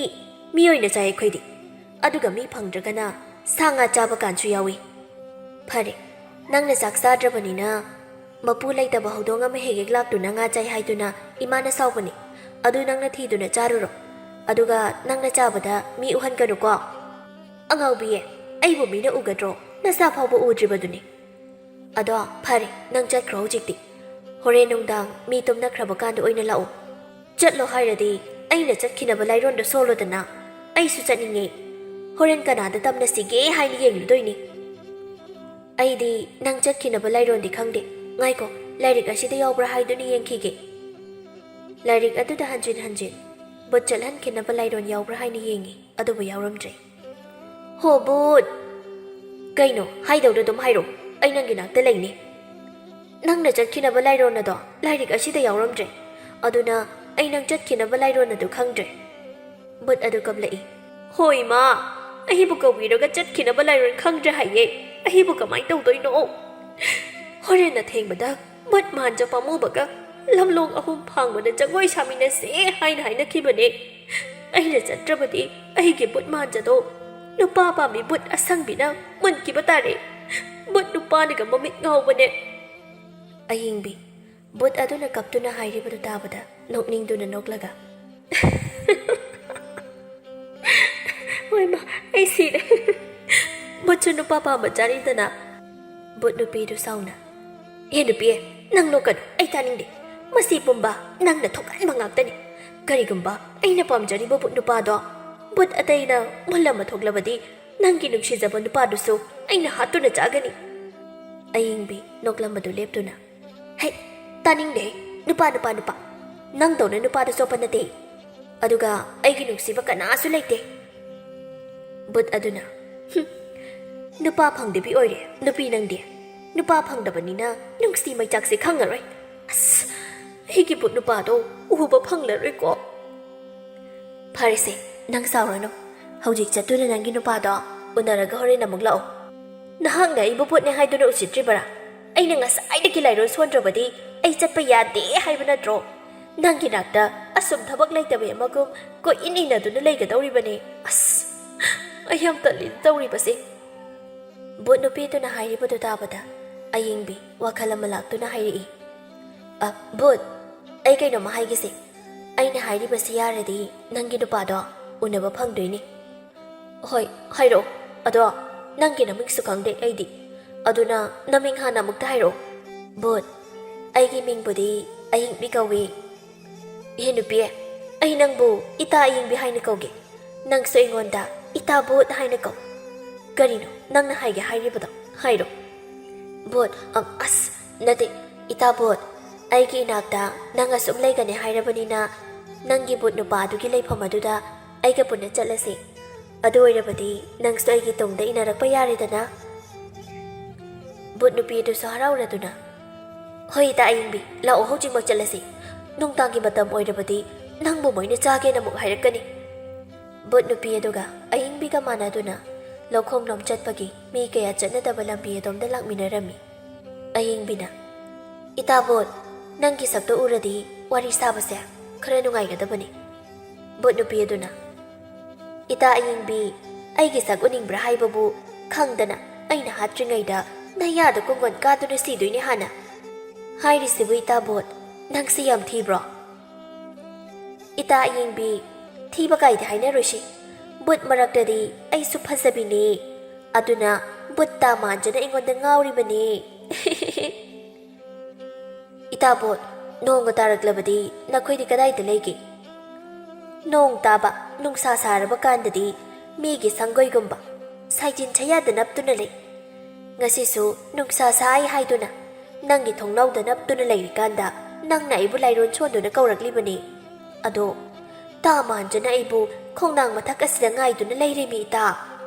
ꯃꯤ ꯑꯣꯏꯅ ꯆꯥꯏ ꯑꯩꯈꯣꯏꯗꯤ꯫ ꯑꯗꯨꯒ ꯃꯤ ꯐꯪꯗ꯭ꯔꯒꯅ ꯁꯥ ꯉꯥ ꯆꯥꯕ ꯀꯥꯟꯁꯨ ꯌꯥꯎꯏ꯫ ꯐꯔꯦ, ꯅꯪꯅ ꯆꯥꯛ ꯆꯥꯗ꯭ꯔꯕꯅꯤꯅ ꯃꯄꯨ ꯂꯩꯇꯕ ꯍꯧꯗꯣꯡ ꯑꯃ ꯍꯦꯛ ꯍꯦꯛ ꯂꯥꯛꯇꯨꯅ ꯉꯥ ꯆꯥꯏ ꯍꯥꯏꯗꯨꯅ ꯏꯃꯥꯅ ꯁꯥꯎꯕꯅꯤ꯫ ꯑꯗꯨ ꯅꯪꯅ ꯊꯤꯗꯨꯅ ꯆꯥꯔꯨꯔꯣ꯫ ꯑꯗꯨꯒ ꯅꯪꯅ ꯆꯥꯕꯗ ꯃꯤ ꯎꯍꯟꯒꯅꯨꯀꯣ꯫" "ꯑꯉꯥꯎꯕꯤꯌꯦ, ꯑꯩꯕꯨ ꯃꯤꯅ ꯎꯒꯗ꯭ꯔꯣ? ꯅꯁꯥ ꯐꯥꯎꯕ ꯎꯗ꯭ꯔꯤꯕꯗꯨꯅꯤ꯫ ꯑꯗꯣ ꯐꯔꯦ, ꯅꯪ ꯆꯠꯈ꯭ꯔꯣ ꯍꯧꯖꯤꯛꯇꯤ꯫ ꯍꯣꯔꯦꯟ ꯅꯨꯡꯗꯥꯡ ꯃꯤ ꯇꯨꯝꯅꯈ꯭ꯔꯕ ꯀꯥꯟꯗ ꯑꯣꯏꯅ ꯂꯥꯛꯎ꯫ ꯆꯠꯂꯣ ꯍꯥꯏꯔꯗꯤ ꯑꯩꯅ ꯆꯠꯈꯤꯅꯕ ꯂꯥꯏꯔꯣꯟꯗꯣ ꯁꯣꯜꯂꯣꯗꯅ꯫ ꯑꯩꯁꯨ ꯆꯠꯅꯤꯡꯉꯦ꯫ ꯍꯣꯔꯦꯟ ꯀꯅꯥꯗ ꯇꯝꯅꯁꯤꯒꯦ ꯍꯥꯏꯅ ꯌꯦꯡꯂꯨꯗꯣꯏꯅꯤ꯫" "ꯑꯩꯗꯤ ꯅꯪ ꯆꯠꯈꯤꯅꯕ ꯂꯥꯏꯔꯣꯟꯗꯤ ꯈꯪꯗꯦ꯫ ꯉꯥꯏꯈꯣ, ꯂꯥꯏꯔꯤꯛ ꯑꯁꯤꯗ ꯌꯥꯎꯕ꯭ꯔꯥ ꯍꯥꯏꯗꯨꯅ ꯌꯦꯡꯈꯤꯒꯦ꯫" ꯂꯥꯏꯔꯤꯛ ꯑꯗꯨꯗ ꯍꯟꯖꯤꯟ ꯍꯟꯖꯤꯟ ꯚꯨꯠ ꯆꯠꯍꯟꯈꯤꯅꯕ ꯂꯥꯏꯔꯣꯟ ꯌꯥꯎꯕ꯭ꯔꯥ ꯍꯥꯏꯅ ꯌꯦꯡꯉꯤ, ꯑꯗꯨꯕꯨ ꯌꯥꯎꯔꯝꯗ꯭ꯔꯦ꯫ "ꯍꯣ ꯚꯨꯠ!" "ꯀꯩꯅꯣ? ꯍꯥꯏꯗꯧꯗꯣ ꯑꯗꯨꯝ ꯍꯥꯏꯔꯣ, ꯑꯩ ꯅꯪꯒꯤ ꯅꯥꯛꯇ ꯂꯩꯅꯤ꯫" "ꯅꯪꯅ ꯆꯠꯈꯤꯅꯕ ꯂꯥꯏꯔꯣꯟ ꯑꯗꯣ ꯂꯥꯏꯔꯤꯛ ꯑꯁꯤꯗ ꯌꯥꯎꯔꯝꯗ꯭ꯔꯦ꯫ ꯑꯗꯨꯅ ꯑꯩ ꯅꯪ ꯆꯠꯈꯤꯅꯕ ꯂꯥꯏꯔꯣꯟ ꯑꯗꯨ ꯈꯪꯗ꯭ꯔꯦ꯫" ꯚꯨꯠ ꯑꯗꯨ ꯀꯞꯂꯛꯏ꯫ "ꯍꯣ ꯏꯃꯥ, ꯑꯩꯕꯨ ꯀꯧꯕꯤꯔꯒ ꯆꯠꯈꯤꯅꯕ ꯂꯥꯏꯔꯣꯟ ꯈꯪꯗ꯭ꯔꯦ ꯍꯥꯏꯌꯦ꯫ ꯑꯩꯕꯨ ꯀꯃꯥꯏ ꯇꯧꯗꯣꯏꯅꯣ? ꯍꯣꯔꯦꯟ ꯑꯊꯦꯡꯕꯗ ꯚꯨꯠ ꯃꯥꯟꯖ ꯄꯥꯝꯃꯨꯕꯒ ꯂꯝꯂꯣꯡ ꯑꯍꯨꯝ ꯐꯥꯡꯕꯗ ꯖꯒꯣꯏ ꯁꯥꯃꯤꯟꯅꯁꯦ ꯍꯥꯏꯅ ꯍꯥꯏꯅꯈꯤꯕꯅꯦ꯫ ꯑꯩꯅ ꯆꯠꯇ꯭ꯔꯕꯗꯤ ꯑꯩꯒꯤ ꯚꯨꯠ ꯃꯥꯟꯖꯗꯣ ꯅꯨꯄꯥ ꯄꯥꯝꯕꯤ ꯚꯨꯠ ꯑꯁꯪꯕꯤꯅ ꯃꯨꯟꯈꯤꯕ ꯇꯥꯔꯦ꯫ ꯚꯨꯠ ꯅꯨꯄꯥꯅꯒ ꯃꯃꯤꯠ ꯉꯥꯎꯕꯅꯦ꯫ ꯑꯌꯤꯡꯕꯤ, ꯚꯨꯠ ꯑꯗꯨꯅ ꯀꯞꯇꯨꯅ ꯍꯥꯏꯔꯤꯕꯗꯨ ꯇꯥꯕꯗ ꯅꯣꯛꯅꯤꯡꯗꯨꯅ ꯅꯣꯛꯂꯒ, "ꯍꯣꯏ ꯃꯥ, ꯑꯩ ꯁꯤꯔꯦ꯫ ꯚꯨꯠꯁꯨ ꯅꯨꯄꯥ ꯄꯥꯝꯕ ꯆꯥꯔꯤꯗꯅ?" ꯚꯨꯠ ꯅꯨꯄꯤꯗꯨ ꯁꯥꯎꯅ, "ꯑꯦ ꯅꯨꯄꯤ, ꯅꯪ ꯅꯣꯛꯀꯅꯨ, ꯑꯩ ꯇꯥꯅꯤꯡꯗꯦ꯫ ꯃꯁꯤ ꯄꯨꯝꯕ ꯅꯪꯅ ꯊꯣꯛꯍꯟꯕ ꯉꯥꯛꯇꯅꯤ꯫ ꯀꯔꯤꯒꯨꯝꯕ ꯑꯩꯅ ꯄꯥꯝꯖꯔꯤꯕ ꯚꯨꯠ ꯅꯨꯄꯥꯗꯣ ꯚꯨꯠ ꯑꯇꯩꯅ ꯃꯨꯜꯂꯝꯃ ꯊꯣꯛꯂꯕꯗꯤ, ꯅꯪꯒꯤ ꯅꯨꯡꯁꯤꯖꯕ ꯅꯨꯄꯥꯗꯨꯁꯨ ꯑꯩꯅ ꯍꯥꯠꯇꯨꯅ ꯆꯥꯒꯅꯤ꯫" ꯑꯌꯤꯡꯕꯤ ꯅꯣꯛꯂꯝꯕꯗꯨ ꯂꯦꯞꯇꯨꯅ, "ꯍꯩ, ꯇꯥꯅꯤꯡꯗꯦ꯫ ꯅꯨꯄꯥ, ꯅꯨꯄꯥ, ꯅꯨꯄꯥ꯫ ꯅꯪꯗꯧꯅ ꯅꯨꯄꯥꯗ ꯆꯣꯞꯄ ꯅꯠꯇꯦ꯫ ꯑꯗꯨꯒ ꯑꯩꯒꯤ ꯅꯨꯡꯁꯤꯕ ꯀꯅꯥꯁꯨ ꯂꯩꯇꯦ꯫" ꯚꯨꯠ ꯑꯗꯨꯅ, "ꯍꯨꯝ, ꯅꯨꯄꯥ ꯐꯪꯗꯕꯤ ꯑꯣꯏꯔꯦ ꯅꯨꯄꯤ ꯅꯪꯗꯤ꯫ ꯅꯨꯄꯥ ꯐꯪꯗꯕꯅꯤꯅ ꯅꯨꯡꯁꯤ ꯃꯩꯆꯥꯛꯁꯦ ꯈꯪꯉꯔꯣꯏ꯫ ꯑꯁ, ꯑꯩꯒꯤ ꯚꯨꯠ ꯅꯨꯄꯥꯗꯣ ꯎꯕ ꯐꯪꯂꯔꯣꯏꯀꯣ꯫" "ꯐꯔꯦꯁꯦ, ꯅꯪ ꯁꯥꯎꯔꯅꯨ꯫ ꯍꯧꯖꯤꯛ ꯆꯠꯇꯨꯅ ꯅꯪꯒꯤ ꯅꯨꯄꯥꯗꯣ ꯎꯅꯔꯒ ꯍꯣꯔꯦꯟ ꯑꯃꯨꯛ ꯂꯥꯛꯑꯣ꯫ ꯅꯍꯥꯛꯅ ꯑꯩꯕꯨ ꯚꯨꯠꯅꯦ ꯍꯥꯏꯗꯨꯅ ꯎꯁꯤꯠꯇ꯭ꯔꯤꯕꯔꯥ? ꯑꯩꯅ ꯉꯁꯥꯏꯗꯒꯤ ꯂꯥꯏꯔꯣꯟ ꯁꯣꯟꯗ꯭ꯔꯕꯗꯤ ꯑꯩ ꯆꯠꯄ ꯌꯥꯗꯦ ꯍꯥꯏꯕ ꯅꯠꯇ꯭ꯔꯣ? ꯅꯪꯒꯤ ꯅꯥꯛꯇ ꯑꯁꯨꯝ ꯊꯕꯛ ꯂꯩꯇꯕꯤ ꯑꯃꯒꯨꯝ ꯀꯣꯏꯏꯟ ꯏꯟꯅꯗꯨꯅ ꯂꯩꯒꯗꯧꯔꯤꯕꯅꯦ꯫ ꯑꯁ, ꯑꯩ ꯌꯥꯝ ꯇꯜꯂꯤ ꯇꯧꯔꯤꯕꯁꯦ꯫" ꯚꯨꯠ ꯅꯨꯄꯤꯗꯨꯅ ꯍꯥꯏꯔꯤꯕꯗꯨ ꯇꯥꯕꯗ ꯑꯌꯤꯡꯕꯤ ꯋꯥꯈꯜ ꯑꯃ ꯂꯥꯛꯇꯨꯅ ꯍꯥꯏꯔꯛꯏ, "ꯑ, ꯚꯨꯠ, ꯑꯩ ꯀꯩꯅꯣꯝꯃ ꯍꯥꯏꯒꯦꯁꯦ꯫ ꯑꯩꯅ ꯍꯥꯏꯔꯤꯕꯁꯤ ꯌꯥꯔꯗꯤ ꯅꯪꯒꯤ ꯅꯨꯄꯥꯗꯣ ꯎꯅꯕ ꯐꯪꯗꯣꯏꯅꯤ꯫" "ꯍꯣꯏ, ꯍꯥꯏꯔꯛꯑꯣ꯫ ꯑꯗꯣ ꯅꯪꯒꯤ ꯅꯃꯤꯡꯁꯨ ꯈꯪꯗꯦ ꯑꯩꯗꯤ꯫ ꯑꯗꯨꯅ ꯅꯃꯤꯡ ꯍꯥꯟꯅ ꯑꯃꯨꯛꯇ ꯍꯥꯏꯔꯛꯑꯣ꯫" "ꯚꯨꯠ, ꯑꯩꯒꯤ ꯃꯤꯡꯕꯨꯗꯤ ꯑꯌꯤꯡꯕꯤ ꯀꯧꯏ꯫" "ꯏꯍꯦ ꯅꯨꯄꯤ, ꯑꯩ ꯅꯪꯕꯨ ꯏꯇꯥ ꯑꯌꯤꯡꯕꯤ ꯍꯥꯏꯅ ꯀꯧꯒꯦ꯫ ꯅꯪꯁꯨ ꯑꯩꯉꯣꯟꯗ ꯏꯇꯥ ꯚꯨꯠ ꯍꯥꯏꯅ ꯀꯧ꯫ ꯀꯔꯤꯅꯣ ꯅꯪꯅ ꯍꯥꯏꯒꯦ ꯍꯥꯏꯔꯤꯕꯗꯣ? ꯍꯥꯏꯔꯣ꯫" "ꯚꯨꯠ, ꯑꯝ, ꯑꯁ, ꯅꯠꯇꯦ, ꯏꯇꯥ ꯚꯨꯠ, ꯑꯩꯒꯤ ꯏꯅꯥꯛꯇ ꯅꯪ ꯑꯁꯨꯝ ꯂꯩꯒꯅꯤ ꯍꯥꯏꯔꯕꯅꯤꯅ, ꯅꯪꯒꯤ ꯚꯨꯠ ꯅꯨꯄꯥ ꯑꯗꯨꯒꯤ ꯂꯩꯐꯝ ꯑꯗꯨꯗ ꯑꯩꯒ ꯄꯨꯟꯅ ꯆꯠꯂꯁꯤ꯫ ꯑꯗꯨ ꯑꯣꯏꯔꯕꯗꯤ ꯅꯪꯁꯨ ꯑꯩꯒꯤ ꯇꯨꯡꯗ ꯏꯟꯅꯔꯛꯄ ꯌꯥꯔꯦꯗꯅ꯫" ꯚꯨꯠ ꯅꯨꯄꯤ ꯑꯗꯨꯁꯨ ꯍꯔꯥꯎꯔꯗꯨꯅ, "ꯍꯣꯏ, ꯏꯇꯥ ꯑꯌꯤꯡꯕꯤ, ꯂꯥꯛꯑꯣ, ꯍꯧꯖꯤꯛꯃꯛ ꯆꯠꯂꯁꯤ꯫ ꯅꯨꯡꯗꯥꯡꯒꯤ ꯃꯇꯝ ꯑꯣꯏꯔꯕꯗꯤ ꯅꯪꯕꯨ ꯃꯣꯏꯅ ꯆꯥꯒꯦꯅ ꯑꯃꯨꯛ ꯍꯥꯏꯔꯛꯀꯅꯤ꯫" ꯚꯨꯠ ꯅꯨꯄꯤ ꯑꯗꯨꯒ ꯑꯌꯤꯡꯕꯤ ꯀ ꯃꯥꯟꯅꯗꯨꯅ ꯂꯧꯈꯣꯡꯂꯣꯝ ꯆꯠꯄꯒꯤ ꯃꯤ ꯀꯌꯥ ꯆꯠꯅꯗꯕ ꯂꯝꯕꯤ ꯑꯗꯣꯝꯗ ꯂꯥꯛꯃꯤꯟꯅꯔꯝꯃꯤ꯫ ꯑꯌꯤꯡꯕꯤꯅ, "ꯏꯇꯥ ꯕꯣꯠ, ꯅꯪꯒꯤ ꯁꯛꯇꯣ ꯎꯔꯗꯤ ꯋꯥꯔꯤ ꯁꯥꯕꯁꯦ ꯈꯔ ꯅꯨꯡꯉꯥꯏꯒꯗꯕꯅꯤ꯫" ꯕꯣꯠ ꯅꯨꯄꯤ ꯑꯗꯨꯅ, "ꯏꯇꯥ ꯑꯌꯤꯡꯕꯤ, ꯑꯩꯒꯤ ꯁꯛ ꯎꯅꯤꯡꯕ꯭ꯔꯥ ꯍꯥꯏꯕꯕꯨ ꯈꯪꯗꯅ ꯑꯩꯅ ꯍꯥꯠꯇ꯭ꯔꯤꯉꯩꯗ ꯅꯌꯥꯗ ꯀꯣꯡꯒꯣꯟ ꯀꯥꯗꯨꯅ ꯁꯤꯗꯣꯏꯅꯦ ꯍꯥꯟꯅ꯫ ꯍꯥꯏꯔꯤꯁꯤꯕꯨ ꯏꯇꯥ ꯕꯣꯠ, ꯅꯪꯁꯤ ꯌꯥꯝ ꯊꯤꯕ꯭ꯔꯣ?" "ꯏꯇꯥ ꯑꯌꯤꯡꯕꯤ, ꯊꯤꯕ ꯀꯥꯏꯗꯤ ꯍꯥꯏꯅꯔꯣꯏꯁꯤ꯫ ꯕꯨꯠ ꯃꯔꯛꯇꯗꯤ ꯑꯩꯁꯨ ꯐꯖꯕꯤꯅꯦ꯫ ꯑꯗꯨꯅ ꯕꯨꯠ ꯇꯥ ꯃꯥꯟꯖꯅ ꯑꯩꯉꯣꯟꯗ ꯉꯥꯎꯔꯤꯕꯅꯦ꯫" "ꯏꯇꯥ ꯕꯣꯠ, ꯅꯣꯡꯒ ꯇꯥꯔꯛꯂꯕꯗꯤ ꯅꯈꯣꯏꯗꯤ ꯀꯗꯥꯏꯗ ꯂꯩꯒꯦ?" "ꯅꯣꯡ ꯇꯥꯕ, ꯅꯨꯡꯁꯥ ꯁꯥꯔꯕ ꯀꯥꯟꯗꯗꯤ ꯃꯤꯒꯤ ꯁꯪꯒꯣꯏꯒꯨꯝꯕ ꯁꯥꯏꯖꯤꯟ ꯁꯌꯥꯗ ꯅꯞꯇꯨꯅ ꯂꯩ꯫ ꯉꯁꯤꯁꯨ ꯅꯨꯡꯁꯥ ꯁꯥꯏ ꯍꯥꯏꯗꯨꯅ ꯅꯪꯒꯤ ꯊꯣꯡꯅꯥꯎꯗ ꯅꯞꯇꯨꯅ ꯂꯩꯔꯤꯀꯥꯟꯗ ꯅꯪꯅ ꯑꯩꯕꯨ ꯂꯥꯏꯔꯣꯟ ꯁꯣꯟꯗꯨꯅ ꯀꯧꯔꯛꯂꯤꯕꯅꯤ꯫ ꯑꯗꯣ ꯇꯥ ꯃꯥꯟꯖꯅ ꯑꯩꯕꯨ ꯈꯣꯡꯅꯥꯡ ꯃꯊꯛ ꯑꯁꯤꯗ ꯉꯥꯏꯗꯨꯅ ꯂꯩꯔꯦꯃꯤ ꯏꯇꯥ꯫"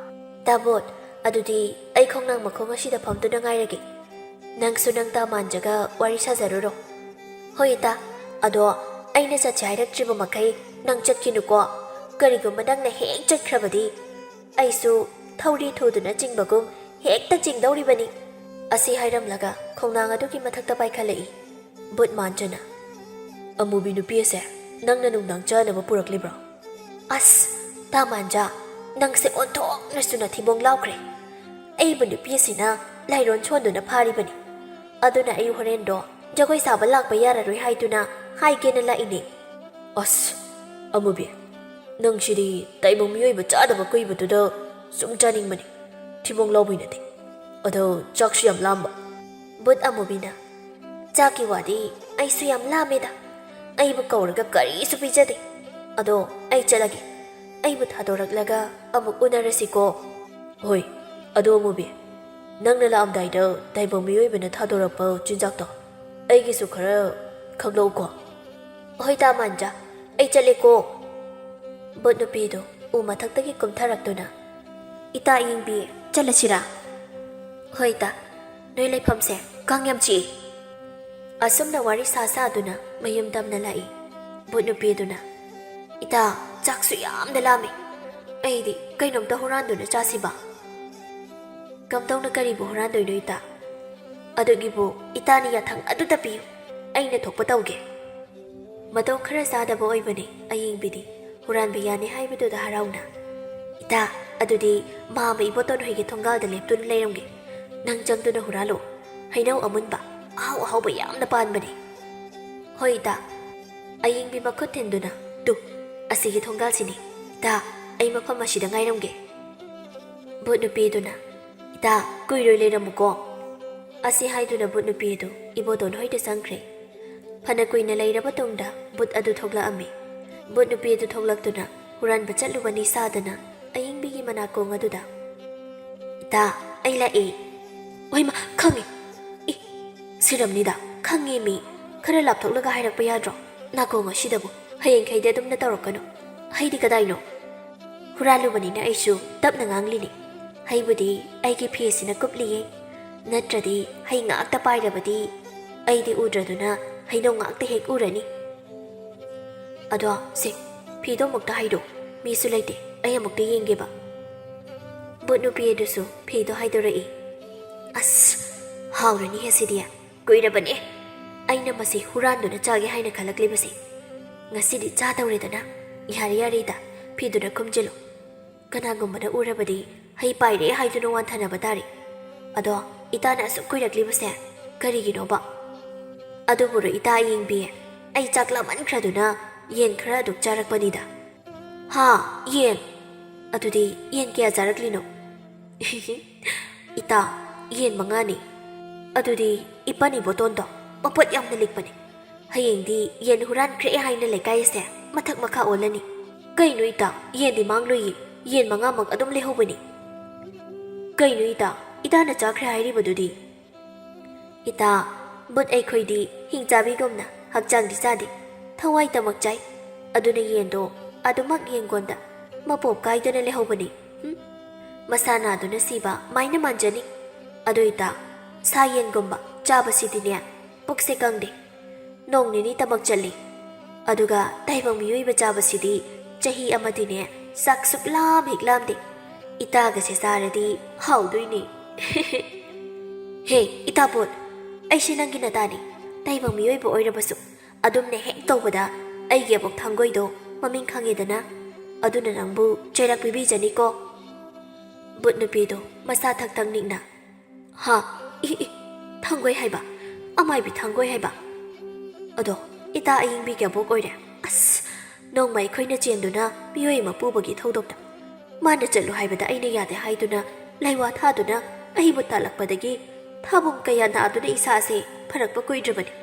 "ꯏꯇꯥ ꯕꯣꯠ, ꯑꯗꯨꯗꯤ ꯑꯩ ꯈꯣꯡꯅꯥꯡ ꯃꯈꯣꯡ ꯑꯁꯤꯗ ꯐꯝꯗꯨꯅ ꯉꯥꯏꯔꯒꯦ꯫ ꯅꯪꯁꯨ ꯅꯪ ꯇꯥ ꯃꯥꯟꯖꯒ ꯋꯥꯔꯤ ꯁꯥꯖꯔꯨꯔꯣ꯫" "ꯍꯣꯏ ꯏꯇꯥ, ꯑꯗꯣ ꯑꯩꯅ ꯆꯠꯁꯦ ꯍꯥꯏꯔꯛꯇ꯭ꯔꯤꯕ ꯃꯈꯩ ꯅꯪ ꯆꯠꯈꯤꯅꯨꯀꯣ꯫ ꯀꯔꯤꯒꯨꯝꯕ ꯅꯪꯅ ꯍꯦꯛ ꯆꯠꯈ꯭ꯔꯕꯗꯤ ꯑꯩꯁꯨ ꯊꯧꯔꯤ ꯊꯨꯗꯨꯅ ꯆꯤꯡꯕꯒꯨꯝ ꯍꯦꯛꯇ ꯆꯤꯡꯗꯧꯔꯤꯕꯅꯤ꯫" ꯑꯁꯤ ꯍꯥꯏꯔꯝꯂꯒ ꯈꯣꯡꯅꯥꯡ ꯑꯗꯨꯒꯤ ꯃꯊꯛꯇ ꯄꯥꯏꯈꯠꯂꯛꯏ ꯕꯨꯠ ꯃꯥꯟꯖꯅ꯫ "ꯑꯃꯨꯕꯤ ꯅꯨꯄꯤ ꯑꯁꯦ ꯅꯪꯅ ꯅꯨꯡꯗꯥꯡ ꯆꯥꯅꯕ ꯄꯨꯔꯛꯂꯤꯕ꯭ꯔꯣ?" "ꯑꯁ, ꯇꯥ ꯃꯥꯟꯖꯥ, ꯅꯪꯁꯦ ꯑꯣꯟꯊꯣꯛꯅꯁꯨ ꯅꯊꯤꯕꯣꯡ ꯂꯥꯎꯈ꯭ꯔꯦ꯫ ꯑꯩꯕꯨ ꯅꯨꯄꯤ ꯑꯁꯤꯅ ꯂꯥꯏꯔꯣꯟ ꯁꯣꯟꯗꯨꯅ ꯐꯥꯔꯤꯕꯅꯤ꯫ ꯑꯗꯨꯅ ꯑꯩ ꯍꯣꯔꯦꯟꯗꯣ ꯖꯒꯣꯏ ꯁꯥꯕ ꯂꯥꯛꯄ ꯌꯥꯔꯔꯣꯏ ꯍꯥꯏꯗꯨꯅ ꯍꯥꯏꯒꯦꯅ ꯂꯥꯛꯏꯅꯦ꯫" "ꯑꯁ, ꯑꯃꯨꯕꯤ, ꯅꯪꯁꯤꯗꯤ ꯇꯥꯏꯕꯪ ꯃꯤꯑꯣꯏꯕ ꯆꯥꯗꯕ ꯀꯨꯏꯕꯗꯨꯗ ꯁꯨꯝ ꯆꯥꯅꯤꯡꯕꯅꯤ꯫ ꯊꯤꯕꯣꯡ ꯂꯥꯎꯕꯩ ꯅꯠꯇꯦ꯫ ꯑꯗꯣ ꯆꯥꯛꯁꯨ ꯌꯥꯝ ꯂꯥꯝꯕ꯫" ꯕꯨꯠ ꯑꯃꯨꯕꯤꯅ, "ꯆꯥꯛꯀꯤ ꯋꯥꯗꯤ ꯑꯩꯁꯨ ꯌꯥꯝ ꯂꯥꯝꯃꯦꯗ꯫ ꯑꯩꯕꯨ ꯀꯧꯔꯒ ꯀꯔꯤꯁꯨ ꯄꯤꯖꯗꯦ꯫ ꯑꯗꯣ ꯑꯩ ꯆꯠꯂꯒꯦ꯫ ꯑꯩꯕꯨ ꯊꯥꯗꯣꯔꯛꯂꯒ ꯑꯃꯨꯛ ꯎꯅꯔꯁꯤꯀꯣ꯫" "ꯍꯣꯏ, ꯑꯗꯣ ꯑꯃꯨꯕꯤ, ꯅꯪꯅ ꯂꯥꯛꯑꯝꯗꯥꯏꯗ ꯇꯥꯏꯕꯪ ꯃꯤꯑꯣꯏꯕꯅ ꯊꯥꯗꯣꯔꯛꯄ ꯆꯤꯟꯖꯥꯛꯇꯣ ꯑꯩꯒꯤꯁꯨ ꯈꯔ ꯈꯪꯂꯛꯎꯀꯣ꯫" "ꯍꯣꯏ ꯇꯥ ꯃꯥꯟꯖꯥ, ꯑꯩ ꯆꯠꯂꯦꯀꯣ꯫" ꯕꯨꯠ ꯅꯨꯄꯤꯗꯨ ꯎ ꯃꯊꯛꯇꯒꯤ ꯀꯨꯝꯊꯔꯛꯇꯨꯅ, "ꯏꯇꯥ ꯑꯌꯤꯡꯕꯤ, ꯆꯠꯂꯁꯤꯔꯥ?" "ꯍꯣꯏ ꯏꯇꯥ, ꯅꯣꯏ ꯂꯩꯐꯝꯁꯦ ꯀꯥꯡ ꯌꯥꯝ ꯆꯤꯛꯏ꯫" ꯑꯁꯨꯝꯅ ꯋꯥꯔꯤ ꯁꯥ ꯁꯥꯗꯨꯅ ꯃꯌꯨꯝ ꯇꯝꯅ ꯂꯥꯛꯏ꯫ ꯕꯨꯠ ꯅꯨꯄꯤꯗꯨꯅ, "ꯏꯇꯥ, ꯆꯥꯛꯁꯨ ꯌꯥꯝꯅ ꯂꯥꯝꯃꯤ꯫ ꯑꯩꯗꯤ ꯀꯩꯅꯣꯝꯇ ꯍꯨꯔꯥꯟꯗꯨꯅ ꯆꯥꯁꯤꯕ꯫ ꯀꯝꯗꯧꯅ ꯀꯔꯤꯕꯨ ꯍꯨꯔꯥꯟꯗꯣꯏꯅꯣ ꯏꯇꯥ? ꯑꯗꯨꯒꯤꯕꯨ ꯏꯇꯥꯅ ꯌꯥꯊꯪ ꯑꯗꯨꯇ ꯄꯤꯌꯨ, ꯑꯩꯅ ꯊꯣꯛꯄ ꯇꯧꯒꯦ꯫ ꯃꯇꯧ ꯈꯔ ꯆꯥꯗꯕ ꯑꯣꯏꯕꯅꯤ ꯑꯌꯤꯡꯕꯤꯗꯤ꯫ ꯍꯨꯔꯥꯟꯕ ꯌꯥꯅꯤ ꯍꯥꯏꯕꯗꯨꯗ ꯍꯔꯥꯎꯅ, "ꯏꯇꯥ, ꯑꯗꯨꯗꯤ ꯃꯥꯃ ꯏꯕꯣꯇꯣꯟ ꯍꯣꯏꯒꯤ ꯊꯣꯡꯒꯥꯜꯗ ꯂꯦꯞꯇꯨꯅ ꯂꯩꯔꯝꯒꯦ꯫ ꯅꯪ ꯆꯪꯗꯨꯅ ꯍꯨꯔꯥꯜꯂꯨ꯫ ꯍꯩꯅꯧ ꯑꯃꯨꯟꯕ ꯑꯍꯥꯎ ꯑꯍꯥꯎꯕ ꯌꯥꯝꯅ ꯄꯥꯟꯕꯅꯤ꯫" "ꯍꯣꯏ ꯏꯇꯥ꯫" ꯑꯌꯤꯡꯕꯤ ꯃꯈꯨꯠ ꯊꯤꯟꯗꯨꯅ, "ꯇꯨ, ꯑꯁꯤꯒꯤ ꯊꯣꯡꯒꯥꯜꯁꯤꯅꯤ꯫ ꯏꯇꯥ, ꯑꯩ ꯃꯐꯝ ꯑꯁꯤꯗ ꯉꯥꯏꯔꯝꯒꯦ꯫" ꯚꯨꯠ ꯅꯨꯄꯤꯗꯨꯅ, "ꯏꯇꯥ, ꯀꯨꯏꯔꯣꯏ ꯂꯩꯔꯝꯃꯨꯀꯣ꯫" ꯑꯁꯤ ꯍꯥꯏꯗꯨꯅ ꯚꯨꯠ ꯅꯨꯄꯤ ꯑꯗꯨ ꯏꯕꯣꯇꯣꯟ ꯍꯣꯏꯗ ꯆꯪꯈ꯭ꯔꯦ꯫ ꯐꯅ ꯀꯨꯏꯅ ꯂꯩꯔꯕ ꯇꯨꯡꯗ ꯚꯨꯠ ꯑꯗꯨ ꯊꯣꯛꯂꯛꯑꯝꯃꯤ꯫ ꯚꯨꯠ ꯅꯨꯄꯤ ꯑꯗꯨ ꯊꯣꯛꯂꯛꯇꯨꯅ ꯍꯨꯔꯥꯟꯕ ꯆꯠꯂꯨꯕꯅꯤ ꯁꯥꯗꯅ ꯑꯌꯤꯡꯕꯤꯒꯤ ꯃꯅꯥꯀꯣꯡ ꯑꯗꯨꯗ, "ꯏꯇꯥ, ꯑꯩ ꯂꯥꯛꯑꯦ꯫" "ꯍꯣꯏꯃ, ꯈꯪꯉꯦ꯫ ꯏ, ꯁꯤꯔꯝꯅꯤꯗ, ꯈꯪꯉꯦ ꯃꯤ꯫ ꯈꯔ ꯂꯥꯞꯊꯣꯛꯂꯒ ꯍꯥꯏꯔꯛꯄ ꯌꯥꯗ꯭ꯔꯣ? ꯅꯥꯀꯣꯡ ꯑꯁꯤꯗꯕꯨ ꯍꯌꯦꯡꯈꯩꯗꯤ ꯑꯗꯨꯝꯅ ꯇꯧꯔꯛꯀꯅꯨ꯫" "ꯍꯩꯗꯤ ꯀꯗꯥꯏꯅꯣ?" "ꯍꯨꯔꯥꯜꯂꯨꯕꯅꯤꯅ ꯑꯩꯁꯨ ꯇꯞꯅ ꯉꯥꯡꯂꯤꯅꯤ꯫ ꯍꯩꯕꯨꯗꯤ ꯑꯩꯒꯤ ꯐꯤ ꯑꯁꯤꯅ ꯀꯨꯞꯂꯤꯌꯦ꯫ ꯅꯠꯇ꯭ꯔꯗꯤ ꯍꯩ ꯉꯥꯛꯇ ꯄꯥꯏꯔꯕꯗꯤ ꯑꯩꯗꯤ ꯎꯗ꯭ꯔꯗꯨꯅ ꯍꯩꯅꯧ ꯉꯥꯛꯇ ꯍꯦꯛ ꯎꯔꯅꯤ꯫" "ꯑꯗꯣ ꯁꯦ, ꯐꯤꯗꯣ ꯑꯃꯨꯛꯇ ꯍꯥꯏꯗꯣ꯫ ꯃꯤꯁꯨ ꯂꯩꯇꯦ, ꯑꯩ ꯑꯃꯨꯛꯇ ꯌꯦꯡꯒꯦꯕ꯫" ꯚꯨꯠ ꯅꯨꯄꯤ ꯑꯗꯨꯁꯨ ꯐꯤꯗꯣ ꯍꯥꯏꯗꯣꯔꯛꯏ꯫ "ꯑꯁ, ꯍꯥꯎꯔꯅꯤꯍꯦ ꯁꯤꯗꯤ꯫ ꯀꯨꯏꯔꯕꯅꯦ ꯑꯩꯅ ꯃꯁꯤ ꯍꯨꯔꯥꯟꯗꯨꯅ ꯆꯥꯒꯦ ꯍꯥꯏꯅ ꯈꯜꯂꯛꯂꯤꯕꯁꯦ꯫ ꯉꯁꯤꯗꯤ ꯆꯥꯗꯧꯔꯦꯗꯅ꯫ ꯌꯥꯔꯦ, ꯌꯥꯔꯦ ꯏꯇꯥ, ꯐꯤꯗꯨꯅ ꯈꯨꯝꯖꯤꯜꯂꯨ꯫ ꯀꯅꯥꯒꯨꯝꯕꯅ ꯎꯔꯕꯗꯤ ꯍꯩ ꯄꯥꯏꯔꯦ ꯍꯥꯏꯗꯨꯅ ꯋꯥꯟꯊꯅꯕ ꯇꯥꯔꯦ꯫ ꯑꯗꯣ ꯏꯇꯥꯅ ꯑꯁꯨꯛ ꯀꯨꯏꯔꯛꯂꯤꯕꯁꯦ ꯀꯔꯤꯒꯤꯅꯣꯕ? ꯑꯗꯨꯕꯨꯔꯣ ꯏꯇꯥ ꯑꯌꯤꯡꯕꯤ, ꯑꯩ ꯆꯥꯛ ꯂꯥꯝꯃꯟꯈ꯭ꯔꯗꯨꯅ ꯌꯦꯟ ꯈꯔ ꯑꯗꯨꯛ ꯆꯥꯔꯛꯄꯅꯤꯗ꯫" "ꯍꯥ? ꯌꯦꯟ? ꯑꯗꯨꯗꯤ ꯌꯦꯟ ꯀꯌꯥ ꯆꯥꯔꯛꯂꯤꯅꯣ?" "ꯏꯇꯥ, ꯌꯦꯟ ꯃꯉꯥꯅꯤ꯫" "ꯑꯗꯨꯗꯤ ꯏꯄꯟ ꯏꯕꯣꯇꯣꯟꯗꯣ ꯃꯄꯣꯠ ꯌꯥꯝꯅ ꯂꯤꯛꯄꯅꯤ꯫ ꯍꯌꯦꯡꯗꯤ ꯌꯦꯟ ꯍꯨꯔꯥꯟꯈ꯭ꯔꯦ ꯍꯥꯏꯅ ꯂꯩꯀꯥꯏ ꯑꯁꯦ ꯃꯊꯛ ꯃꯈꯥ ꯑꯣꯜꯂꯅꯤ꯫" "ꯀꯩꯅꯣ ꯏꯇꯥ, ꯌꯦꯟꯗꯤ ꯃꯥꯡꯂꯣꯏꯌꯦ, ꯌꯦꯟ ꯃꯉꯥꯃꯛ ꯑꯗꯨꯝ ꯂꯩꯍꯧꯕꯅꯤ꯫" "ꯀꯩꯅꯣ ꯏꯇꯥ, ꯏꯇꯥꯅ ꯆꯥꯈ꯭ꯔꯦ ꯍꯥꯏꯔꯤꯕꯗꯨꯗꯤ?" "ꯏꯇꯥ, ꯚꯨꯠ ꯑꯩꯈꯣꯏꯗꯤ ꯍꯤꯡꯆꯥꯕꯤꯒꯨꯝꯅ ꯍꯛꯆꯥꯡꯗꯤ ꯆꯥꯗꯦ, ꯊꯋꯥꯏꯇꯃꯛ ꯆꯥꯏ꯫ ꯑꯗꯨꯅ ꯌꯦꯟꯗꯣ ꯑꯗꯨꯃꯛ ꯌꯦꯡꯒꯣꯟꯗ ꯃꯄꯣꯞ ꯀꯥꯏꯗꯅ ꯂꯩꯍꯧꯕꯅꯤ꯫ ꯍꯨꯝ, ꯃꯁꯥ ꯅꯥꯗꯨꯅ ꯁꯤꯕ ꯃꯥꯏꯅ ꯃꯥꯟꯖꯅꯤ꯫ ꯑꯗꯣ ꯏꯇꯥ, ꯁꯥ ꯌꯦꯟꯒꯨꯝꯕ ꯆꯥꯕꯁꯤꯗꯤꯅꯦ, ꯄꯨꯛꯁꯦ ꯀꯪꯗꯦ, ꯅꯣꯡ ꯅꯤꯅꯤꯇꯃꯛ ꯆꯠꯂꯤ꯫ ꯑꯗꯨꯒ ꯇꯥꯏꯕꯪ ꯃꯤꯑꯣꯏꯕ ꯆꯥꯕꯁꯤꯗꯤ ꯆꯍꯤ ꯑꯃꯗꯤꯅꯦ, ꯆꯥꯛ ꯁꯨꯛꯂꯥꯝ ꯍꯦꯛ ꯂꯥꯝꯗꯦ꯫ ꯏꯇꯥꯒꯁꯦ ꯆꯥꯔꯗꯤ ꯍꯥꯎꯗꯣꯏꯅꯦ꯫ ꯍꯦ, ꯏꯇꯥ ꯕꯨꯠ, ꯑꯩꯁꯦ ꯅꯪꯒꯤ ꯅꯇꯥꯅꯤ꯫ ꯇꯥꯏꯕꯪ ꯃꯤꯑꯣꯏꯕ ꯑꯣꯏꯔꯕꯁꯨ ꯑꯗꯨꯝꯅ ꯍꯦꯛ ꯇꯧꯕꯗ ꯑꯩꯒꯤ ꯑꯕꯣꯛ ꯊꯥꯡꯒꯣꯏꯗꯣ ꯃꯃꯤꯡ ꯈꯪꯉꯦꯗꯅ꯫ ꯑꯗꯨꯅ ꯅꯪꯕꯨ ꯆꯩꯔꯥꯛ ꯄꯤꯕꯤꯖꯅꯤꯀꯣ꯫ ꯕꯨꯠ ꯅꯨꯄꯤꯗꯣ ꯃꯁꯥ ꯊꯛ ꯊꯛ ꯅꯤꯛꯅ, "ꯍꯥ? ꯏ, ꯏ, ꯊꯥꯡꯒꯣꯏ ꯍꯥꯏꯕ? ꯑꯃꯥꯏꯕꯤ ꯊꯥꯡꯒꯣꯏ ꯍꯥꯏꯕ? ꯑꯗꯣ ꯏꯇꯥ ꯑꯌꯤꯡꯕꯤꯒꯤ ꯑꯕꯣꯛ ꯑꯣꯏꯔꯦ꯫ ꯑꯁ, ꯅꯣꯡꯃ ꯑꯩꯈꯣꯏꯅ ꯆꯦꯟꯗꯨꯅ ꯃꯤꯑꯣꯏ ꯑꯃ ꯄꯨꯕꯒꯤ ꯊꯧꯗꯣꯛꯇ ꯃꯥꯅ ꯆꯠꯂꯨ ꯍꯥꯏꯕꯗ ꯑꯩꯅ ꯌꯥꯗꯦ ꯍꯥꯏꯗꯨꯅ ꯂꯩꯋꯥ ꯊꯥꯗꯨꯅ ꯑꯩꯕꯨ ꯇꯥꯜꯂꯛꯄꯗꯒꯤ ꯊꯥꯕꯨꯝ ꯀꯌꯥ ꯅꯥꯗꯨꯅ ꯏꯁꯥꯁꯦ ꯐꯔꯛꯄ ꯀꯨꯏꯗ꯭ꯔꯕꯅꯤ꯫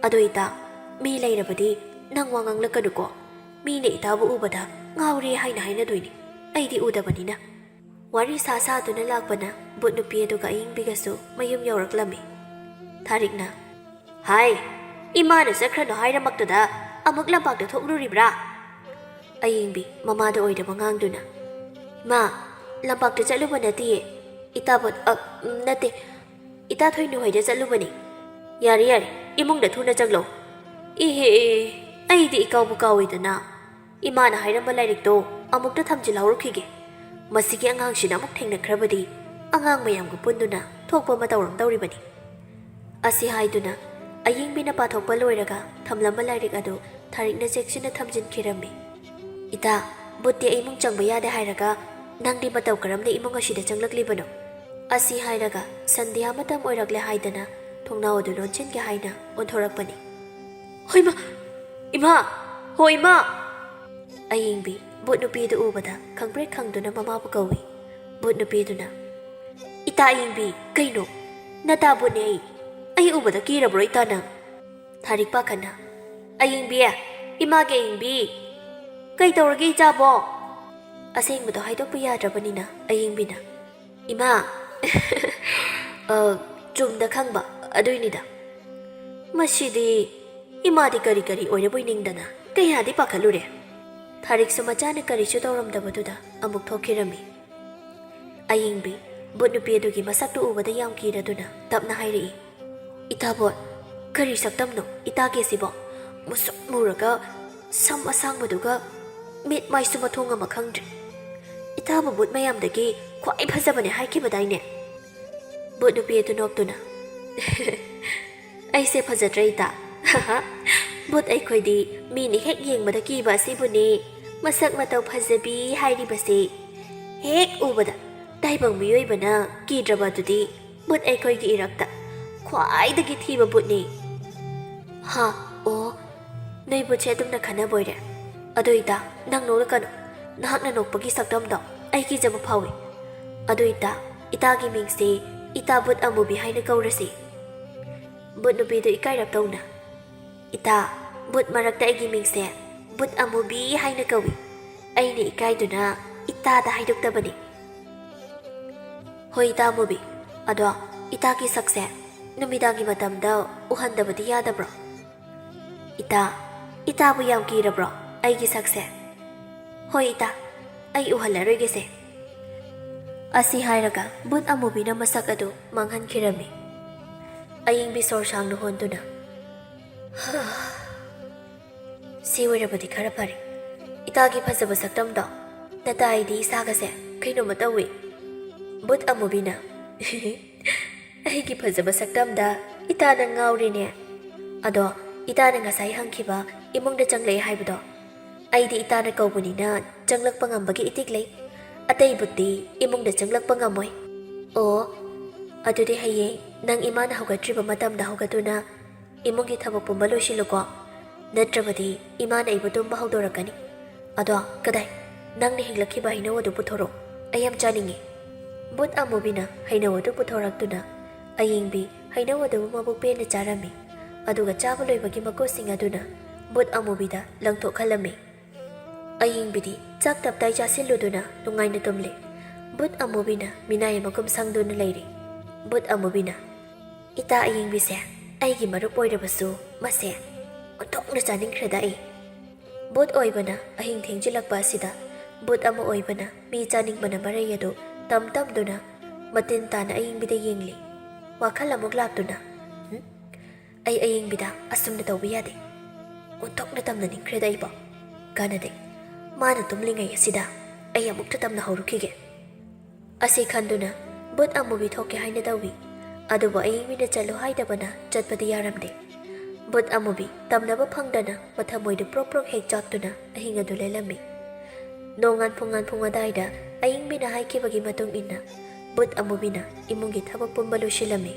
ꯑꯗꯣ ꯏꯇꯥ, ꯃꯤ ꯂꯩꯔꯕꯗꯤ ꯅꯪ ꯋꯥ ꯉꯥꯡꯂꯛꯀꯅꯨꯀꯣ꯫ ꯃꯤꯅ ꯏꯇꯥꯕꯨ ꯎꯕꯗ ꯉꯥꯎꯔꯦ ꯍꯥꯏꯅ ꯍꯥꯏꯅꯗꯣꯏꯅꯤ, ꯑꯩꯗꯤ ꯎꯗꯕꯅꯤꯅ꯫" ꯋꯥꯔꯤ ꯁꯥ ꯁꯥꯗꯨꯅ ꯂꯥꯛꯄꯅ ꯕꯨꯠ ꯅꯨꯄꯤ ꯑꯗꯨꯒ ꯑꯌꯤꯡꯕꯤꯒꯁꯨ ꯃꯌꯨꯝ ꯌꯧꯔꯛꯂꯝꯃꯤ꯫ ꯊꯥꯔꯤꯛꯅ, "ꯍꯥꯏ, ꯏꯃꯥꯅ ꯆꯠꯈ꯭ꯔꯅꯨ ꯍꯥꯏꯔꯃꯛꯇꯗ ꯑꯃꯨꯛ ꯂꯝꯄꯥꯛꯇ ꯊꯣꯛꯂꯨꯔꯤꯕ꯭ꯔꯥ?" ꯑꯌꯤꯡꯕꯤ ꯃꯃꯥꯗ ꯑꯣꯏꯗꯕ ꯉꯥꯡꯗꯨꯅ, "ꯃꯥ, ꯂꯝꯄꯥꯛꯇ ꯆꯠꯂꯨꯕ ꯅꯠꯇꯤꯌꯦ꯫ ꯏꯇꯥꯕꯣꯠ, ꯑ, ꯎꯝ, ꯅꯠꯇꯦ, ꯏꯇꯥ ꯊꯣꯏꯅꯨ ꯍꯣꯏꯗ ꯆꯠꯂꯨꯕꯅꯤ꯫ ꯌꯥꯔꯦ, ꯌꯥꯔꯦ, ꯏꯃꯨꯡꯗ ꯊꯨꯅ ꯆꯪꯂꯣ꯫ ꯏꯍꯦ, ꯑꯩꯗꯤ ꯏꯀꯥꯎꯕꯨ ꯀꯥꯎꯏꯗꯅ꯫ ꯏꯃꯥꯅ ꯍꯥꯏꯔꯝꯕ ꯂꯥꯏꯔꯤꯛꯇꯣ ꯑꯃꯨꯛꯇ ꯊꯝꯖꯤꯜꯍꯧꯔꯨꯈꯤꯒꯦ꯫ ꯃꯁꯤꯒꯤ ꯑꯉꯥꯡꯁꯤꯅ ꯑꯃꯨꯛ ꯊꯦꯡꯅꯈ꯭ꯔꯕꯗꯤ ꯑꯉꯥꯡ ꯃꯌꯥꯝꯒ ꯄꯨꯟꯗꯨꯅ ꯊꯣꯛꯄ ꯑꯃ ꯇꯧꯔꯝꯗꯧꯔꯤꯕꯅꯤ꯫" ꯑꯁꯤ ꯍꯥꯏꯗꯨꯅ ꯑꯌꯤꯡꯕꯤꯅ ꯄꯥꯊꯣꯛꯄ ꯂꯣꯏꯔꯒ ꯊꯝꯂꯝꯕ ꯂꯥꯏꯔꯤꯛ ꯑꯗꯨ ꯊꯥꯔꯤꯛꯅ ꯆꯦꯛꯁꯤꯟꯅ ꯊꯝꯖꯤꯟꯈꯤꯔꯝꯃꯤ꯫ "ꯏꯇꯥ, ꯕꯨꯠꯇꯤ ꯏꯃꯨꯡ ꯆꯪꯕ ꯌꯥꯗꯦ ꯍꯥꯏꯔꯒ ꯅꯪꯗꯤ ꯃꯇꯧ ꯀꯔꯝꯅ ꯏꯃꯨꯡ ꯑꯁꯤꯗ ꯆꯪꯂꯛꯂꯤꯕꯅꯣ?" ꯑꯁꯤ ꯍꯥꯏꯔꯒ ꯁꯟꯙ꯭ꯌꯥ ꯃꯇꯝ ꯑꯣꯏꯔꯛꯂꯦ ꯍꯥꯏꯗꯅ ꯊꯣꯡꯅꯥꯎ ꯑꯗꯨ ꯂꯣꯟꯁꯤꯟꯒꯦ ꯍꯥꯏꯅ ꯑꯣꯟꯊꯣꯔꯛꯄꯅꯤ꯫ "ꯍꯣꯏꯃ! ꯏꯃꯥ! ꯍꯣ ꯏꯃꯥ!" ꯑꯌꯤꯡꯕꯤ ꯕꯨꯠ ꯅꯨꯄꯤꯗꯨ ꯎꯕꯗ ꯈꯪꯄ꯭ꯔꯦꯛ ꯈꯪꯗꯨꯅ ꯃꯃꯥꯕꯨ ꯀꯧꯏ꯫ ꯕꯨꯠ ꯅꯨꯄꯤꯗꯨꯅ, "ꯏꯇꯥ ꯑꯌꯤꯡꯕꯤ, ꯀꯩꯅꯣ? ꯅꯇꯥ ꯕꯨꯠꯅꯦ ꯑꯩ꯫ ꯑꯩ ꯎꯕꯗ ꯀꯤꯔꯕ꯭ꯔꯣ ꯏꯇꯥ ꯅꯪ?" ꯊꯥꯔꯤꯛ ꯄꯥꯈꯠꯅ, "ꯑꯌꯤꯡꯕꯤ, ꯏꯃꯥꯒꯤ ꯑꯌꯤꯡꯕꯤ, ꯀꯩ ꯇꯧꯔꯒꯦ ꯏꯆꯥꯕꯣ?" ꯑꯁꯦꯡꯕꯗꯣ ꯍꯥꯏꯗꯣꯛꯄ ꯌꯥꯗ꯭ꯔꯕꯅꯤꯅ ꯑꯌꯤꯡꯕꯤꯅ, "ꯏꯃꯥ, ꯑ, ꯆꯨꯝꯅ ꯈꯪꯕ ꯑꯗꯨꯏꯅꯤꯗ꯫ ꯃꯁꯤꯗꯤ ꯏꯃꯥꯗꯤ ꯀꯔꯤ ꯀꯔꯤ ꯑꯣꯏꯔꯕꯣꯏ ꯅꯤꯡꯗꯅ ꯀꯌꯥꯗꯤ ꯄꯥꯈꯠꯂꯨꯔꯦ꯫" ꯊꯥꯔꯤꯛꯁꯨ ꯃꯆꯥꯅ ꯀꯔꯤꯁꯨ ꯇꯧꯔꯝꯗꯕꯗꯨꯗ ꯑꯃꯨꯛ ꯊꯣꯛꯈꯤꯔꯝꯃꯤ꯫ ꯑꯌꯤꯡꯕꯤ ꯕꯨꯠ ꯅꯨꯄꯤ ꯑꯗꯨꯒꯤ ꯃꯁꯛꯇꯨ ꯎꯕꯗ ꯌꯥꯝ ꯀꯤꯔꯗꯨꯅ ꯇꯞꯅ ꯍꯥꯏꯔꯛꯏ, "ꯏꯇꯥꯕꯣꯠ, ꯀꯔꯤ ꯁꯛꯇꯝꯅꯣ ꯏꯇꯥꯒꯤ ꯑꯁꯤꯕꯣ? ꯃꯨꯁꯨꯛ ꯃꯨꯔꯒ ꯁꯝ ꯑꯁꯥꯡꯕꯗꯨꯒ ꯃꯤꯠ ꯃꯥꯏꯁꯨ ꯃꯊꯣꯡ ꯑꯃ ꯈꯪꯗ꯭ꯔꯦ꯫ ꯏꯇꯥꯕꯨ ꯕꯨꯠ ꯃꯌꯥꯝꯗꯒꯤ ꯈ꯭ꯋꯥꯏ ꯐꯖꯕꯅꯦ ꯍꯥꯏꯈꯤꯕꯗꯥꯏꯅꯦ? ꯕꯨꯠ ꯅꯨꯄꯤ ꯑꯗꯨ ꯅꯣꯛꯇꯨꯅ, "ꯑꯩꯁꯦ ꯐꯖꯗ꯭ꯔꯦ ꯏꯇꯥ?" "ꯕꯨꯠ ꯑꯩꯈꯣꯏꯗꯤ ꯃꯤꯅ ꯍꯦꯛ ꯌꯦꯡꯕꯗ ꯀꯤꯕ ꯑꯁꯤꯕꯨꯅꯦ ꯃꯁꯛ ꯃꯇꯧ ꯐꯖꯕꯤ ꯍꯥꯏꯔꯤꯕꯁꯦ꯫ ꯍꯦꯛ ꯎꯕꯗ ꯇꯥꯏꯕꯪ ꯃꯤꯑꯣꯏꯕꯅ ꯀꯤꯗ꯭ꯔꯕ ꯑꯗꯨꯗꯤ ꯕꯨꯠ ꯑꯩꯈꯣꯏꯒꯤ ꯏꯔꯛꯇ ꯈ꯭ꯋꯥꯏꯗꯒꯤ ꯊꯤꯕ ꯕꯨꯠꯅꯤ꯫" "ꯍꯥ? ꯑꯣ, ꯅꯣꯏ ꯕꯨꯠꯁꯦ ꯑꯗꯨꯝꯅ ꯈꯟꯅꯕ ꯑꯣꯏꯔꯦ꯫ ꯑꯗꯨ ꯏꯇꯥ, ꯅꯪ ꯅꯣꯛꯂꯛꯀꯅꯨ꯫ ꯅꯍꯥꯛꯅ ꯅꯣꯛꯄꯒꯤ ꯁꯛꯇꯝꯗꯣ ꯑꯩ ꯀꯤꯖꯕ ꯐꯥꯎꯏ꯫ ꯑꯗꯨ ꯏꯇꯥ, ꯏꯇꯥꯒꯤ ꯃꯤꯡꯁꯦ ꯏꯇꯥ ꯕꯨꯠ ꯑꯃꯨꯕꯤ ꯍꯥꯏꯅ ꯀꯧꯔꯁꯤ꯫" ꯕꯨꯠ ꯅꯨꯄꯤꯗꯨ ꯏꯀꯥꯏꯔꯞ ꯇꯧꯅ, "ꯏꯇꯥ, ꯕꯨꯠ ꯃꯔꯛꯇ ꯑꯩꯒꯤ ꯃꯤꯡꯁꯦ ꯕꯨꯠ ꯑꯃꯨꯕꯤ ꯍꯥꯏꯅ ꯀꯧꯏ꯫ ꯑꯩꯅ ꯏꯀꯥꯏꯗꯨꯅ ꯏꯇꯥꯗ ꯍꯥꯏꯗꯣꯛꯇꯕꯅꯤ꯫" "ꯍꯣꯏ, ꯏꯇꯥ ꯑꯃꯨꯕꯤ, ꯑꯗꯣ ꯏꯇꯥꯒꯤ ꯁꯛꯁꯦ ꯅꯨꯃꯤꯗꯥꯡꯒꯤ ꯃꯇꯝꯗ ꯎꯍꯟꯗꯕꯗꯤ ꯌꯥꯗꯕ꯭ꯔꯣ?" "ꯏꯇꯥ, ꯏꯇꯥꯕꯨ ꯌꯥꯝ ꯀꯤꯔꯕ꯭ꯔꯣ ꯑꯩꯒꯤ ꯁꯛꯁꯦ?" "ꯍꯣꯏ ꯏꯇꯥ, ꯑꯩ ꯎꯍꯜꯂꯔꯣꯏꯒꯦꯁꯦ꯫" ꯑꯁꯤ ꯍꯥꯏꯔꯒ ꯕꯨꯠ ꯑꯃꯨꯕꯤꯅ ꯃꯁꯛ ꯑꯗꯨ ꯃꯥꯡꯍꯟꯈꯤꯔꯝꯃꯤ꯫ ꯑꯌꯤꯡꯕꯤ ꯁꯣꯔ ꯁꯥꯡꯅ ꯍꯣꯟꯗꯨꯅ, "ꯁꯤ ꯑꯣꯏꯔꯕꯗꯤ ꯈꯔ ꯐꯔꯦ꯫ ꯏꯇꯥꯒꯤ ꯐꯖꯕ ꯁꯛꯇꯝꯗꯣ ꯅꯇꯥꯏꯗꯤ ꯏꯁꯥꯒꯁꯦ ꯀꯩꯅꯣꯝꯃ ꯇꯧꯏ꯫" ꯕꯨꯠ ꯑꯃꯨꯕꯤꯅ, "ꯑꯩꯒꯤ ꯐꯖꯕ ꯁꯛꯇꯝꯗ ꯏꯇꯥꯅ ꯉꯥꯎꯔꯦꯅꯦ꯫ ꯑꯗꯣ ꯏꯇꯥꯅ ꯉꯁꯥꯏ ꯍꯪꯈꯤꯕ ꯏꯃꯨꯡꯗ ꯆꯪꯂꯛꯑꯦ ꯍꯥꯏꯕꯗꯣ, ꯑꯩꯗꯤ ꯏꯇꯥꯅ ꯀꯧꯕꯅꯤꯅ ꯆꯪꯂꯛꯄ ꯉꯝꯕꯒꯤ ꯏꯇꯤꯛ ꯂꯩ꯫ ꯑꯇꯩ ꯕꯨꯠꯇꯤ ꯏꯃꯨꯡꯗ ꯆꯪꯂꯛꯄ ꯉꯝꯃꯣꯏ꯫" "ꯑꯣ, ꯑꯗꯨꯗꯤ ꯍꯌꯦꯡ ꯅꯪ ꯏꯃꯥꯅ ꯍꯧꯒꯠꯇ꯭ꯔꯤꯕ ꯃꯇꯝꯗ ꯍꯧꯒꯠꯇꯨꯅ ꯏꯃꯨꯡꯒꯤ ꯊꯕꯛ ꯄꯨꯝꯕ ꯂꯣꯏꯁꯤꯜꯂꯨꯀꯣ꯫ ꯅꯠꯇ꯭ꯔꯕꯗꯤ ꯏꯃꯥꯅ ꯑꯩꯕꯨ ꯇꯨꯝꯕ ꯍꯧꯗꯣꯔꯛꯀꯅꯤ꯫ ꯑꯗꯣ, ꯀꯗꯥꯏ? ꯅꯪꯅ ꯍꯦꯛꯂꯛꯈꯤꯕ ꯍꯩꯅꯧ ꯑꯗꯨ ꯄꯨꯊꯣꯔꯛꯑꯣ꯫ ꯑꯩ ꯌꯥꯝ ꯆꯥꯅꯤꯡꯉꯤ꯫" ꯕꯨꯠ ꯑꯃꯨꯕꯤꯅ ꯍꯩꯅꯧ ꯑꯗꯨ ꯄꯨꯊꯣꯔꯛꯇꯨꯅ ꯑꯌꯤꯡꯕꯤ ꯍꯩꯅꯧ ꯑꯗꯨꯕꯨ ꯃꯕꯨꯛ ꯄꯦꯟꯅ ꯆꯥꯔꯝꯃꯤ꯫ ꯑꯗꯨꯒ ꯆꯥꯕ ꯂꯣꯏꯕꯒꯤ ꯃꯀꯨꯁꯤꯡ ꯑꯗꯨꯅ ꯕꯨꯠ ꯑꯃꯨꯕꯤꯗ ꯂꯪꯊꯣꯛꯍꯜꯂꯝꯃꯤ꯫ ꯑꯌꯤꯡꯕꯤꯗꯤ ꯆꯥꯛ ꯇꯞꯇꯥꯏ ꯆꯥꯁꯤꯜꯂꯨꯗꯨꯅ ꯅꯨꯡꯉꯥꯏꯅ ꯇꯨꯝꯂꯦ꯫ ꯕꯨꯠ ꯑꯃꯨꯕꯤꯅ ꯃꯤꯅꯥꯏ ꯃꯒꯨꯝ ꯁꯪꯗꯨꯅ ꯂꯩꯔꯤ꯫ ꯕꯨꯠ ꯑꯃꯨꯕꯤꯅ, "ꯏꯇꯥ ꯑꯌꯤꯡꯕꯤꯁꯦ ꯑꯩꯒꯤ ꯃꯔꯨꯞ ꯑꯣꯏꯔꯕꯁꯨ ꯃꯁꯦ ꯑꯣꯟꯊꯣꯛꯅ ꯆꯥꯅꯤꯡꯈ꯭ꯔꯦꯗ ꯑꯩ꯫" ꯕꯨꯠ ꯑꯣꯏꯕꯅ ꯑꯍꯤꯡ ꯊꯦꯡꯖꯤꯜꯂꯛꯄ ꯑꯁꯤꯗ ꯕꯨꯠ ꯑꯃ ꯑꯣꯏꯕꯅ ꯃꯤ ꯆꯥꯅꯤꯡꯕꯅ ꯃꯔꯩ ꯑꯗꯨ ꯇꯝ ꯇꯝꯗꯨꯅ ꯃꯇꯤꯟ ꯇꯥꯅ ꯑꯌꯤꯡꯕꯤꯗ ꯌꯦꯡꯂꯤ꯫ ꯋꯥꯈꯜ ꯑꯃꯨꯛ ꯂꯥꯛꯇꯨꯅ, "ꯍꯨꯝ? ꯑꯩ ꯑꯌꯤꯡꯕꯤꯗ ꯑꯁꯨꯝꯅ ꯇꯧꯕ ꯌꯥꯗꯦ꯫ ꯑꯣꯟꯊꯣꯛꯅ ꯇꯝꯅꯅꯤꯡꯈ꯭ꯔꯦꯗ ꯑꯩꯕꯣ꯫ ꯀꯥꯟꯅꯗꯦ꯫ ꯃꯥꯅ ꯇꯨꯝꯂꯤꯉꯩ ꯑꯁꯤꯗ ꯑꯩ ꯑꯃꯨꯛꯇ ꯇꯝꯅ ꯍꯧꯔꯨꯈꯤꯒꯦ꯫ ꯑꯁꯤ ꯈꯟꯗꯨꯅ ꯕꯨꯠ ꯑꯃꯨꯕꯤ ꯊꯣꯛꯀꯦ ꯍꯥꯏꯅ ꯇꯧꯏ꯫ ꯑꯗꯨꯕꯨ ꯑꯏꯪꯕꯤꯅ ꯆꯠꯂꯨ ꯍꯥꯏꯗꯕꯅ ꯆꯠꯄꯗꯤ ꯌꯥꯔꯝꯗꯦ꯫ ꯕꯨꯠ ꯑꯃꯨꯕꯤ ꯇꯝꯅꯕ ꯐꯪꯗꯅ ꯃꯊꯃꯣꯏꯗꯨ ꯄ꯭ꯔꯣꯛ ꯄ꯭ꯔꯣꯛ ꯍꯦꯛ ꯆꯥꯛꯇꯨꯅ ꯑꯍꯤꯡ ꯑꯗꯨ ꯂꯦꯜꯂꯝꯃꯤ꯫ ꯅꯣꯡꯉꯥꯟ ꯄꯨꯡꯉꯥꯟ ꯄꯨꯡ ꯑꯗꯥꯏꯗ ꯑꯏꯪꯕꯤꯅ ꯍꯥꯏꯈꯤꯕꯒꯤ ꯃꯇꯨꯡ ꯏꯟꯅ ꯕꯨꯠ ꯑꯃꯨꯕꯤꯅ ꯏꯃꯨꯡꯒꯤ ꯊꯕꯛ ꯄꯨꯝꯕ ꯂꯣꯏꯁꯤꯜꯂꯝꯃꯤ꯫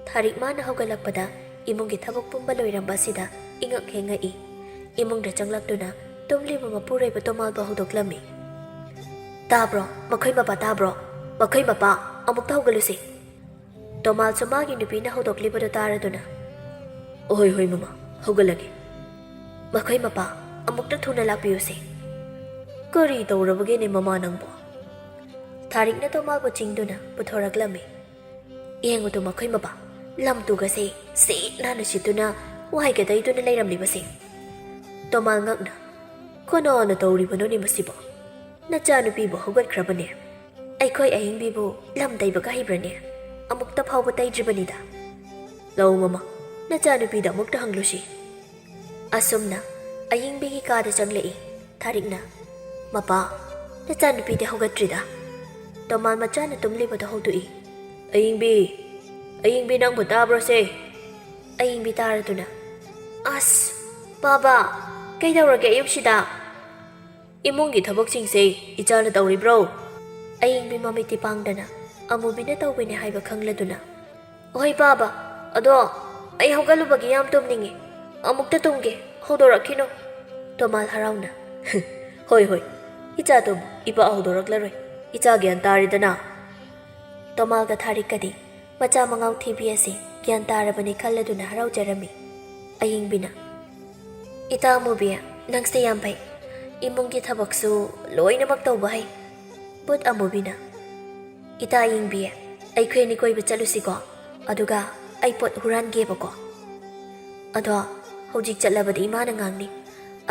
ꯊꯥꯔꯤꯛ ꯃꯥꯅ ꯍꯧꯒꯠꯂꯛꯄꯗ ꯏꯃꯨꯡꯒꯤ ꯊꯕꯛ ꯄꯨꯝꯕ ꯂꯣꯏꯔꯝꯕ ꯑꯁꯤꯗ ꯏꯉꯛ ꯍꯦꯛ ꯉꯛꯏ꯫ ꯏꯃꯨꯡꯗ ꯆꯪꯂꯛꯇꯨꯅ ꯇꯨꯝꯂꯤꯕ ꯃꯄꯨꯔꯣꯏꯕ ꯇꯣꯃꯥꯜꯕꯨ ꯍꯧꯗꯣꯛꯂꯝꯃꯤ꯫ "ꯇꯥꯕ꯭ꯔꯣ? ꯃꯈꯣꯏ ꯃꯄꯥ ꯇꯥꯕ꯭ꯔꯣ? ꯃꯈꯣꯏ ꯃꯄꯥ, ꯑꯃꯨꯛꯇ ꯍꯧꯒꯠꯂꯨꯁꯤ!" ꯇꯣꯃꯥꯜꯁꯨ ꯃꯥꯒꯤ ꯅꯨꯄꯤꯅ ꯍꯧꯗꯣꯛꯂꯤꯕꯗꯨ ꯇꯥꯔꯗꯨꯅ, "ꯑꯍꯣꯏ, ꯍꯣꯏ ꯃꯃꯥ, ꯍꯧꯒꯠꯂꯒꯦ꯫ ꯃꯈꯣꯏ ꯃꯄꯥ, ꯑꯃꯨꯛꯇ ꯊꯨꯅ ꯂꯥꯛꯄꯤꯌꯨꯁꯦ!" "ꯀꯔꯤ ꯇꯧꯔꯕꯒꯦꯅꯦ ꯃꯃꯥ ꯅꯪꯕꯣ?" ꯊꯥꯔꯤꯛꯅ ꯇꯣꯃꯥꯜꯕꯨ ꯆꯤꯡꯗꯨꯅ ꯄꯨꯊꯣꯔꯛꯂꯝꯃꯤ꯫ "ꯌꯦꯡꯉꯨꯗꯣ ꯃꯈꯣꯏ ꯃꯄꯥ, ꯂꯝ ꯇꯨꯒꯁꯦ ꯁꯤꯠ ꯅꯥꯟꯅ ꯁꯤꯠꯇꯨꯅ ꯋꯥꯏꯒ ꯇꯩꯗꯨꯅ ꯂꯩꯔꯝꯂꯤꯕꯁꯦ!" ꯇꯣꯃꯥꯜ ꯉꯛꯅ, "ꯀꯅꯥꯅ ꯇꯧꯔꯤꯕꯅꯣꯅꯦ ꯃꯁꯤꯕꯣ? ꯅꯆꯥꯅꯨꯄꯤꯕꯨ ꯍꯧꯒꯠꯈ꯭ꯔꯕꯅꯦ꯫ ꯑꯩꯈꯣꯏ ꯑꯏꯪꯕꯤꯕꯨ ꯂꯝ ꯇꯩꯕꯒ ꯍꯩꯕ꯭ꯔꯅꯦ? ꯑꯃꯨꯛꯇ ꯐꯥꯎꯕ ꯇꯩꯗ꯭ꯔꯤꯕꯅꯤꯗ꯫ ꯂꯧ ꯃꯃꯥ, ꯅꯆꯥꯅꯨꯄꯤꯗ ꯑꯃꯨꯛꯇ ꯍꯪꯂꯨꯁꯤ꯫" ꯑꯁꯨꯝꯅ ꯑꯏꯪꯕꯤꯒꯤ ꯀꯥꯗ ꯆꯪꯂꯛꯏ ꯊꯥꯔꯤꯛꯅ꯫ "ꯃꯄꯥ, ꯅꯆꯥꯅꯨꯄꯤꯗꯤ ꯍꯧꯒꯠꯇ꯭ꯔꯤꯗ?" ꯇꯣꯃꯥꯜ ꯃꯆꯥꯅ ꯇꯨꯝꯂꯤꯕꯗꯨ ꯍꯧꯗꯣꯛꯏ꯫ "ꯑꯏꯪꯕꯤ, ꯑꯏꯪꯕꯤ, ꯅꯪꯕꯨ ꯇꯥꯕ꯭ꯔꯣꯁꯦ?" ꯑꯏꯪꯕꯤ ꯇꯥꯔꯗꯨꯅ, "ꯑꯁ, ꯕꯥꯕꯥ, ꯀꯩꯗꯧꯔꯒꯦ ꯑꯌꯨꯛꯁꯤꯗ?" "ꯏꯃꯨꯡꯒꯤ ꯊꯕꯛꯁꯤꯡꯁꯦ ꯏꯆꯥꯅ ꯇꯧꯔꯤꯕ꯭ꯔꯣ?" ꯑꯏꯪꯕꯤ ꯃꯃꯤꯠꯇꯤ ꯄꯥꯡꯗꯅ ꯑꯃꯨꯕꯤꯅ ꯇꯧꯕꯅꯦ ꯍꯥꯏꯕ ꯈꯪꯂꯗꯨꯅ, "ꯍꯣꯏ ꯕꯥꯕꯥ, ꯑꯗꯣ ꯑꯩ ꯍꯧꯒꯠꯂꯨꯕꯒꯤ ꯌꯥꯝ ꯇꯨꯝꯅꯤꯡꯉꯤ, ꯑꯃꯨꯛꯇ ꯇꯨꯝꯒꯦ, ꯍꯧꯗꯣꯔꯛꯈꯤꯅꯨ꯫" ꯇꯣꯃꯥꯜ ꯍꯔꯥꯎꯅ, "ꯍꯣꯏ, ꯍꯣꯏ, ꯏꯆꯥ ꯇꯨꯝꯃꯨ, ꯏꯄꯥ ꯍꯧꯗꯣꯔꯛꯂꯔꯣꯏ, ꯏꯆꯥ ꯒ꯭ꯌꯥꯟ ꯇꯥꯔꯦꯗꯅ꯫" ꯇꯣꯃꯥꯜꯒ ꯊꯥꯔꯤꯛꯀꯗꯤ ꯃꯆꯥ ꯃꯉꯥꯎ ꯊꯤꯕꯤ ꯑꯁꯤ ꯒ꯭ꯌꯥꯟ ꯇꯥꯔꯕꯅꯤ ꯈꯜꯂꯗꯨꯅ ꯍꯔꯥꯎꯖꯔꯝꯃꯤ꯫ ꯑꯌꯤꯡꯕꯤꯅ, "ꯏꯇꯥ ꯑꯃꯨꯕꯤ, ꯅꯪꯁꯦ ꯌꯥꯝ ꯐꯩ꯫ ꯏꯃꯨꯡꯒꯤ ꯊꯕꯛꯁꯨ ꯂꯣꯏꯅꯃꯛ ꯇꯧꯕ ꯍꯩ꯫" ꯕꯨꯠ ꯑꯃꯨꯕꯤꯅ, "ꯏꯇꯥ ꯑꯌꯤꯡꯕꯤ, ꯑꯩꯈꯣꯏ ꯑꯅꯤ ꯀꯣꯏꯕ ꯆꯠꯂꯨꯁꯤꯀꯣ, ꯑꯗꯨꯒ ꯑꯩ ꯄꯣꯠ ꯍꯨꯔꯥꯟꯒꯦꯕꯀꯣ꯫ ꯑꯗꯣ ꯍꯧꯖꯤꯛ ꯆꯠꯂꯕꯗꯤ ꯏꯃꯥꯅ ꯉꯥꯡꯅꯤ,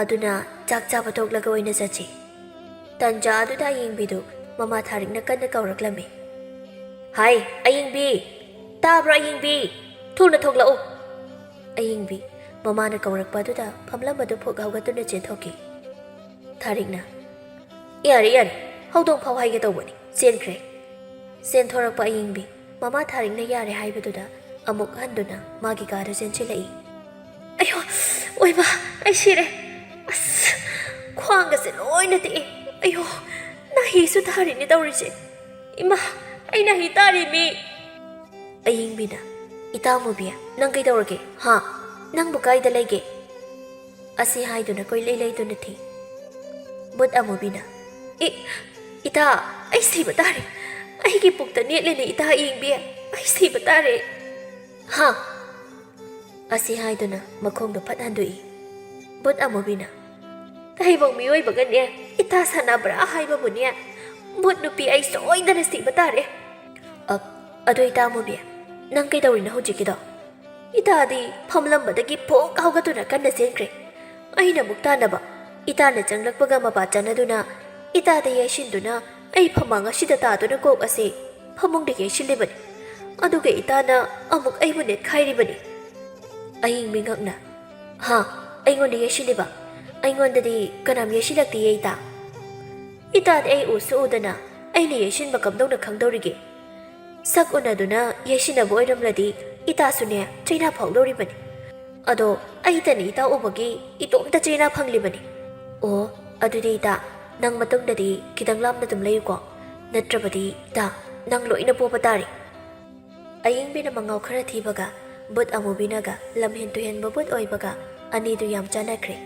ꯑꯗꯨꯅ ꯆꯥꯛ ꯆꯥꯕ ꯇꯣꯛꯂꯒ ꯑꯣꯏꯅ ꯆꯠꯁꯤ꯫" ꯇꯟꯖꯥ ꯑꯗꯨꯗ ꯑꯌꯤꯡꯕꯤꯗꯨ ꯃꯃꯥ ꯊꯥꯔꯤꯛꯅ ꯀꯟꯅ ꯀꯧꯔꯛꯂꯝꯃꯤ꯫ "ꯍꯥꯏ, ꯑꯌꯤꯡꯕꯤ! ꯇꯥꯕ꯭ꯔꯣ, ꯑꯌꯤꯡꯕꯤ? ꯊꯨꯅ ꯊꯣꯛꯂꯛꯎ!" ꯑꯌꯤꯡꯕꯤ ꯃꯃꯥꯅ ꯀꯧꯔꯛꯄ ꯑꯗꯨꯗ ꯐꯝꯂꯝꯕꯗꯨ ꯐꯨꯛ ꯍꯧꯒꯠꯇꯨꯅ ꯆꯦꯟꯊꯣꯛꯈꯤ꯫ ꯊꯥꯔꯤꯛꯅ, "ꯌꯥꯔꯦ, ꯌꯥꯔꯦ, ꯍꯧꯗꯣꯡ ꯐꯥꯎ ꯍꯥꯏꯒꯦ ꯇꯧꯕꯅꯤ, ꯆꯦꯟꯈ꯭ꯔꯦ꯫" ꯆꯦꯟꯊꯣꯔꯛꯄ ꯑꯌꯤꯡꯕꯤ ꯃꯃꯥ ꯊꯥꯔꯤꯛꯅ ꯌꯥꯔꯦ ꯍꯥꯏꯕꯗꯨꯗ ꯑꯃꯨꯛ ꯍꯟꯗꯨꯅ ꯃꯥꯒꯤ ꯀꯥꯗ ꯆꯦꯟꯁꯤꯜꯂꯛꯏ꯫ "ꯑꯌꯣ, ꯑꯣꯏꯃ, ꯑꯩ ꯁꯤꯔꯦ꯫ ꯑꯁ, ꯈ꯭ꯋꯥꯡꯒꯁꯦ ꯂꯣꯏꯅ ꯇꯦꯛꯑꯦ꯫ ꯑꯌꯣ, ꯅꯥꯍꯤꯁꯨ ꯇꯥꯔꯤꯅꯦ ꯇꯧꯔꯤꯁꯦ꯫ ꯏꯃꯥ, ꯑꯩ ꯅꯥꯍꯤ ꯇꯥꯔꯤꯃꯤ!" ꯑꯌꯤꯡꯕꯤꯅ, "ꯏꯇꯥ ꯑꯃꯨꯕꯤ, ꯅꯪ ꯀꯩꯗꯧꯔꯒꯦ? ꯍꯥ? ꯅꯪꯕꯨ ꯀꯥꯏꯗ ꯂꯩꯒꯦ?" ꯑꯁꯤ ꯍꯥꯏꯗꯨꯅ ꯀꯣꯏꯂꯩ ꯂꯩꯗꯨꯅ ꯊꯤ꯫ ꯕꯨꯠ ꯑꯃꯨꯕꯤꯅ, "ꯏ, ꯏꯇꯥ, ꯑꯩ ꯁꯤꯕ ꯇꯥꯔꯦ꯫ ꯑꯩꯒꯤ ꯄꯨꯛꯇ ꯅꯦꯠꯂꯦꯅꯦ, ꯏꯇꯥ ꯑꯌꯤꯡꯕꯤ꯫ ꯑꯩ ꯁꯤꯕ ꯇꯥꯔꯦ꯫" "ꯍꯥ?" ꯑꯁꯤ ꯍꯥꯏꯗꯨꯅ ꯃꯈꯣꯡꯗꯣ ꯐꯠ ꯍꯟꯗꯣꯛꯏ꯫ ꯕꯨꯠ ꯑꯃꯨꯕꯤꯅ, "ꯇꯥꯏꯕꯪ ꯃꯤꯑꯣꯏꯕꯒꯅꯦ ꯏꯇꯥ ꯁꯥꯟꯅꯕ꯭ꯔꯥ ꯍꯥꯏꯕꯕꯨꯅꯦ, ꯕꯨꯠ ꯅꯨꯄꯤ, ꯑꯩ ꯁꯣꯏꯗꯅ ꯁꯤꯕ ꯇꯥꯔꯦ꯫" "ꯑ, ꯑꯗꯨ ꯏꯇꯥ ꯑꯃꯨꯕꯤ, ꯅꯪ ꯀꯩꯗꯧꯔꯤꯅꯣ ꯍꯧꯖꯤꯛꯀꯤꯗꯣ?" "ꯏꯇꯥꯗꯤ ꯐꯝꯂꯝꯕꯗꯒꯤ ꯐꯨꯛ ꯍꯧꯒꯠꯇꯨꯅ ꯀꯟꯅ ꯆꯦꯟꯈ꯭ꯔꯦ꯫ ꯑꯩꯅ ꯑꯃꯨꯛ ꯇꯥꯟꯅꯕ, ꯏꯇꯥꯅ ꯆꯪꯂꯛꯄꯒ ꯃꯄꯥ ꯆꯥꯟꯅꯗꯨꯅ ꯏꯇꯥꯗ ꯌꯩꯁꯤꯟꯗꯨꯅ ꯑꯩ ꯐꯃꯥꯡ ꯑꯁꯤꯗ ꯇꯥꯗꯨꯅ ꯀꯣꯛ ꯑꯁꯤ ꯐꯃꯨꯡꯗ ꯌꯩꯁꯤꯜꯂꯤꯕꯅꯤ꯫ ꯑꯗꯨꯒ ꯏꯇꯥꯅ ꯑꯃꯨꯛ ꯑꯩꯕꯨ ꯅꯦꯠꯈꯥꯏꯔꯤꯕꯅꯤ꯫" ꯑꯌꯤꯡꯕꯤ ꯉꯛꯅ, "ꯍꯥ? ꯑꯩꯉꯣꯟꯗ ꯌꯩꯁꯤꯜꯂꯤꯕ? ꯑꯩꯉꯣꯟꯗꯗꯤ ꯀꯅꯥꯝ ꯌꯩꯁꯤꯜꯂꯛꯇꯤꯌꯦ, ꯏꯇꯥ꯫ ꯏꯇꯥꯗꯤ ꯑꯩ ꯎꯁꯨ ꯎꯗꯅ ꯑꯩꯅ ꯌꯩꯁꯤꯟꯕ ꯀꯝꯗꯧꯅ ꯈꯪꯗꯧꯔꯤꯒꯦ? ꯁꯛ ꯎꯅꯗꯨꯅ ꯌꯩꯁꯤꯟꯅꯕ ꯑꯣꯏꯔꯝꯂꯗꯤ ꯏꯇꯥꯁꯨꯅꯦ ꯆꯩꯅꯥ ꯐꯥꯎꯗꯧꯔꯤꯕꯅꯤ꯫ ꯑꯗꯣ ꯑꯩꯇꯅꯤ ꯏꯇꯥ ꯎꯕꯒꯤ ꯏꯇꯣꯝꯇ ꯆꯩꯅꯥ ꯐꯪꯂꯤꯕꯅꯤ꯫" "ꯑꯣ, ꯑꯗꯨꯗꯤ ꯏꯇꯥ, ꯅꯪ ꯃꯇꯨꯡꯗꯗꯤ ꯈꯤꯇꯪ ꯂꯥꯞꯅ ꯑꯗꯨꯝ ꯂꯩꯌꯨꯀꯣ꯫ ꯅꯠꯇ꯭ꯔꯕꯗꯤ ꯏꯇꯥ, ꯅꯪ ꯂꯣꯏꯅ ꯄꯣꯕ ꯇꯥꯔꯦ꯫" ꯑꯌꯤꯡꯕꯤꯅ ꯃꯉꯥꯎ ꯈꯔ ꯊꯤꯕꯒ ꯕꯨꯠ ꯑꯃꯨꯕꯤꯅꯒ ꯂꯝꯍꯦꯟ ꯇꯨꯍꯦꯟꯕ ꯕꯨꯠ ꯑꯣꯏꯕꯒ ꯑꯅꯤꯗꯨ ꯌꯥꯝ ꯆꯥꯟꯅꯈ꯭ꯔꯦ꯫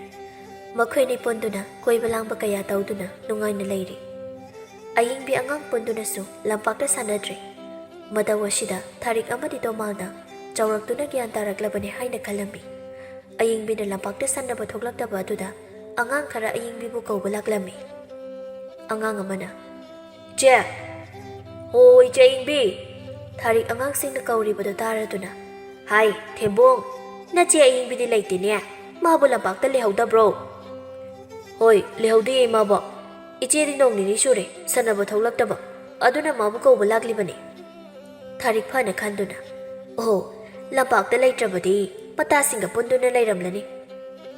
ꯃꯈꯣꯏꯅꯤ ꯄꯨꯟꯗꯨꯅ ꯀꯣꯏꯕ ꯂꯥꯡꯕ ꯀꯌꯥ ꯇꯧꯗꯨꯅ ꯅꯨꯡꯉꯥꯏꯅ ꯂꯩꯔꯤ꯫ ꯑꯌꯤꯡꯕꯤ ꯑꯉꯥꯡ ꯄꯨꯟꯗꯨꯅꯁꯨ ꯂꯝꯄꯥꯛꯇ ꯁꯥꯟꯅꯗ꯭ꯔꯦ꯫ ꯃꯇꯧ ꯑꯁꯤꯗ ꯊꯥꯔꯤꯛ ꯑꯃꯗꯤ ꯇꯣꯃꯥꯜꯅ ꯆꯥꯎꯔꯛꯇꯨꯅ ꯒ꯭ꯌꯥꯟ ꯇꯥꯔꯛꯂꯕꯅꯤ ꯍꯥꯏꯅ ꯈꯜꯂꯝꯃꯤ꯫ ꯑꯌꯤꯡꯕꯤꯅ ꯂꯝꯄꯥꯛꯇ ꯁꯥꯟꯅꯕ ꯊꯣꯛꯂꯛꯇꯕ ꯑꯗꯨꯗ ꯑꯉꯥꯡ ꯈꯔ ꯑꯌꯤꯡꯕꯤꯕꯨ ꯀꯧꯕ ꯂꯥꯛꯂꯝꯃꯤ꯫ ꯑꯉꯥꯡ ꯑꯃꯅ, "ꯆꯦ!" "ꯍꯣꯏ, ꯏꯆꯦ ꯑꯌꯤꯡꯕꯤ!" ꯊꯥꯔꯤꯛ ꯑꯉꯥꯡꯁꯤꯡꯅ ꯀꯧꯔꯤꯕꯗꯨ ꯇꯥꯔꯗꯨꯅ, "ꯍꯥꯏ, ꯊꯦꯝꯕꯣꯡ, ꯅꯆꯦ ꯑꯌꯤꯡꯕꯤꯗꯤ ꯂꯩꯇꯦꯅꯦ, ꯃꯥꯕꯨ ꯂꯝꯄꯥꯛꯇ ꯂꯩꯍꯧꯗꯕ꯭ꯔꯣ?" "ꯍꯣꯏ, ꯂꯩꯍꯧꯗꯦ ꯏꯃꯥꯕꯣꯛ꯫ ꯏꯆꯦꯗꯤ ꯅꯣꯡ ꯅꯤꯅꯤ ꯁꯨꯔꯦ ꯁꯥꯟꯅꯕ ꯊꯣꯛꯂꯛꯇꯕ, ꯑꯗꯨꯅ ꯃꯥꯕꯨ ꯀꯧꯕ ꯂꯥꯛꯂꯤꯕꯅꯤ꯫" ꯊꯥꯔꯤꯛ ꯐꯅ ꯈꯟꯗꯨꯅ, "ꯑꯣꯍꯣ, ꯂꯝꯄꯥꯛꯇ ꯂꯩꯇ꯭ꯔꯕꯗꯤ ꯃꯇꯥꯁꯤꯡꯒ ꯄꯨꯟꯗꯨꯅ ꯂꯩꯔꯝꯂꯅꯤ꯫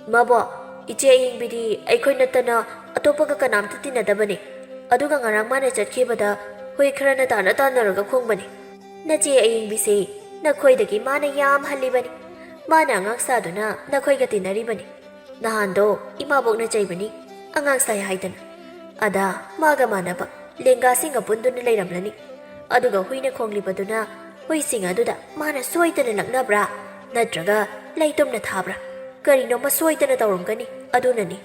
ꯏꯃꯥꯕꯣꯛ, ꯏꯆꯦ ꯑꯌꯤꯡꯕꯤꯗꯤ ꯑꯩꯈꯣꯏ ꯅꯠꯇꯅ ꯑꯇꯣꯞꯄꯒ ꯀꯅꯥꯝꯇ ꯇꯤꯟꯅꯗꯕꯅꯤ꯫ ꯑꯗꯨꯒ ꯉꯔꯥꯡ ꯃꯥꯅ ꯆꯠꯈꯤꯕꯗ ꯍꯨꯏ ꯈꯔꯅ ꯇꯥꯟꯅ ꯇꯥꯟꯅꯔꯒ ꯈꯣꯡꯕꯅꯤ꯫ ꯅꯆꯦ ꯑꯌꯤꯡꯕꯤꯁꯦ ꯅꯈꯣꯏꯗꯒꯤ ꯃꯥꯅ ꯌꯥꯝ ꯍꯜꯂꯤꯕꯅꯤ꯫ ꯃꯥꯅ ꯑꯉꯥꯡ ꯁꯥꯗꯨꯅ ꯅꯈꯣꯏꯒ ꯇꯤꯟꯅꯔꯤꯕꯅꯤ꯫ ꯅꯍꯥꯟꯗꯣ ꯏꯃꯥꯕꯣꯛꯅ ꯆꯩꯕꯅꯤ, ꯑꯉꯥꯡ ꯁꯥꯏ ꯍꯥꯏꯗꯅ꯫ ꯑꯗ ꯃꯥꯒ ꯃꯥꯟꯅꯕ ꯂꯦꯡꯒꯥꯁꯤꯡꯒ ꯄꯨꯟꯗꯨꯅ ꯂꯩꯔꯝꯂꯅꯤ꯫ ꯑꯗꯨꯒ ꯍꯨꯏꯅ ꯈꯣꯡꯂꯤꯕꯗꯨꯅ ꯍꯨꯏꯁꯤꯡ ꯑꯗꯨꯗ ꯃꯥꯅ ꯁꯣꯏꯗꯅ ꯂꯛꯅꯕ꯭ꯔꯥ? ꯅꯠꯇ꯭ꯔꯒ ꯂꯩꯇꯨꯝꯅ ꯊꯥꯕ꯭ꯔꯥ? ꯀꯔꯤꯅꯣꯃ ꯁꯣꯏꯗꯅ ꯇꯧꯔꯝꯒꯅꯤ꯫ ꯑꯗꯨꯅꯅꯤ꯫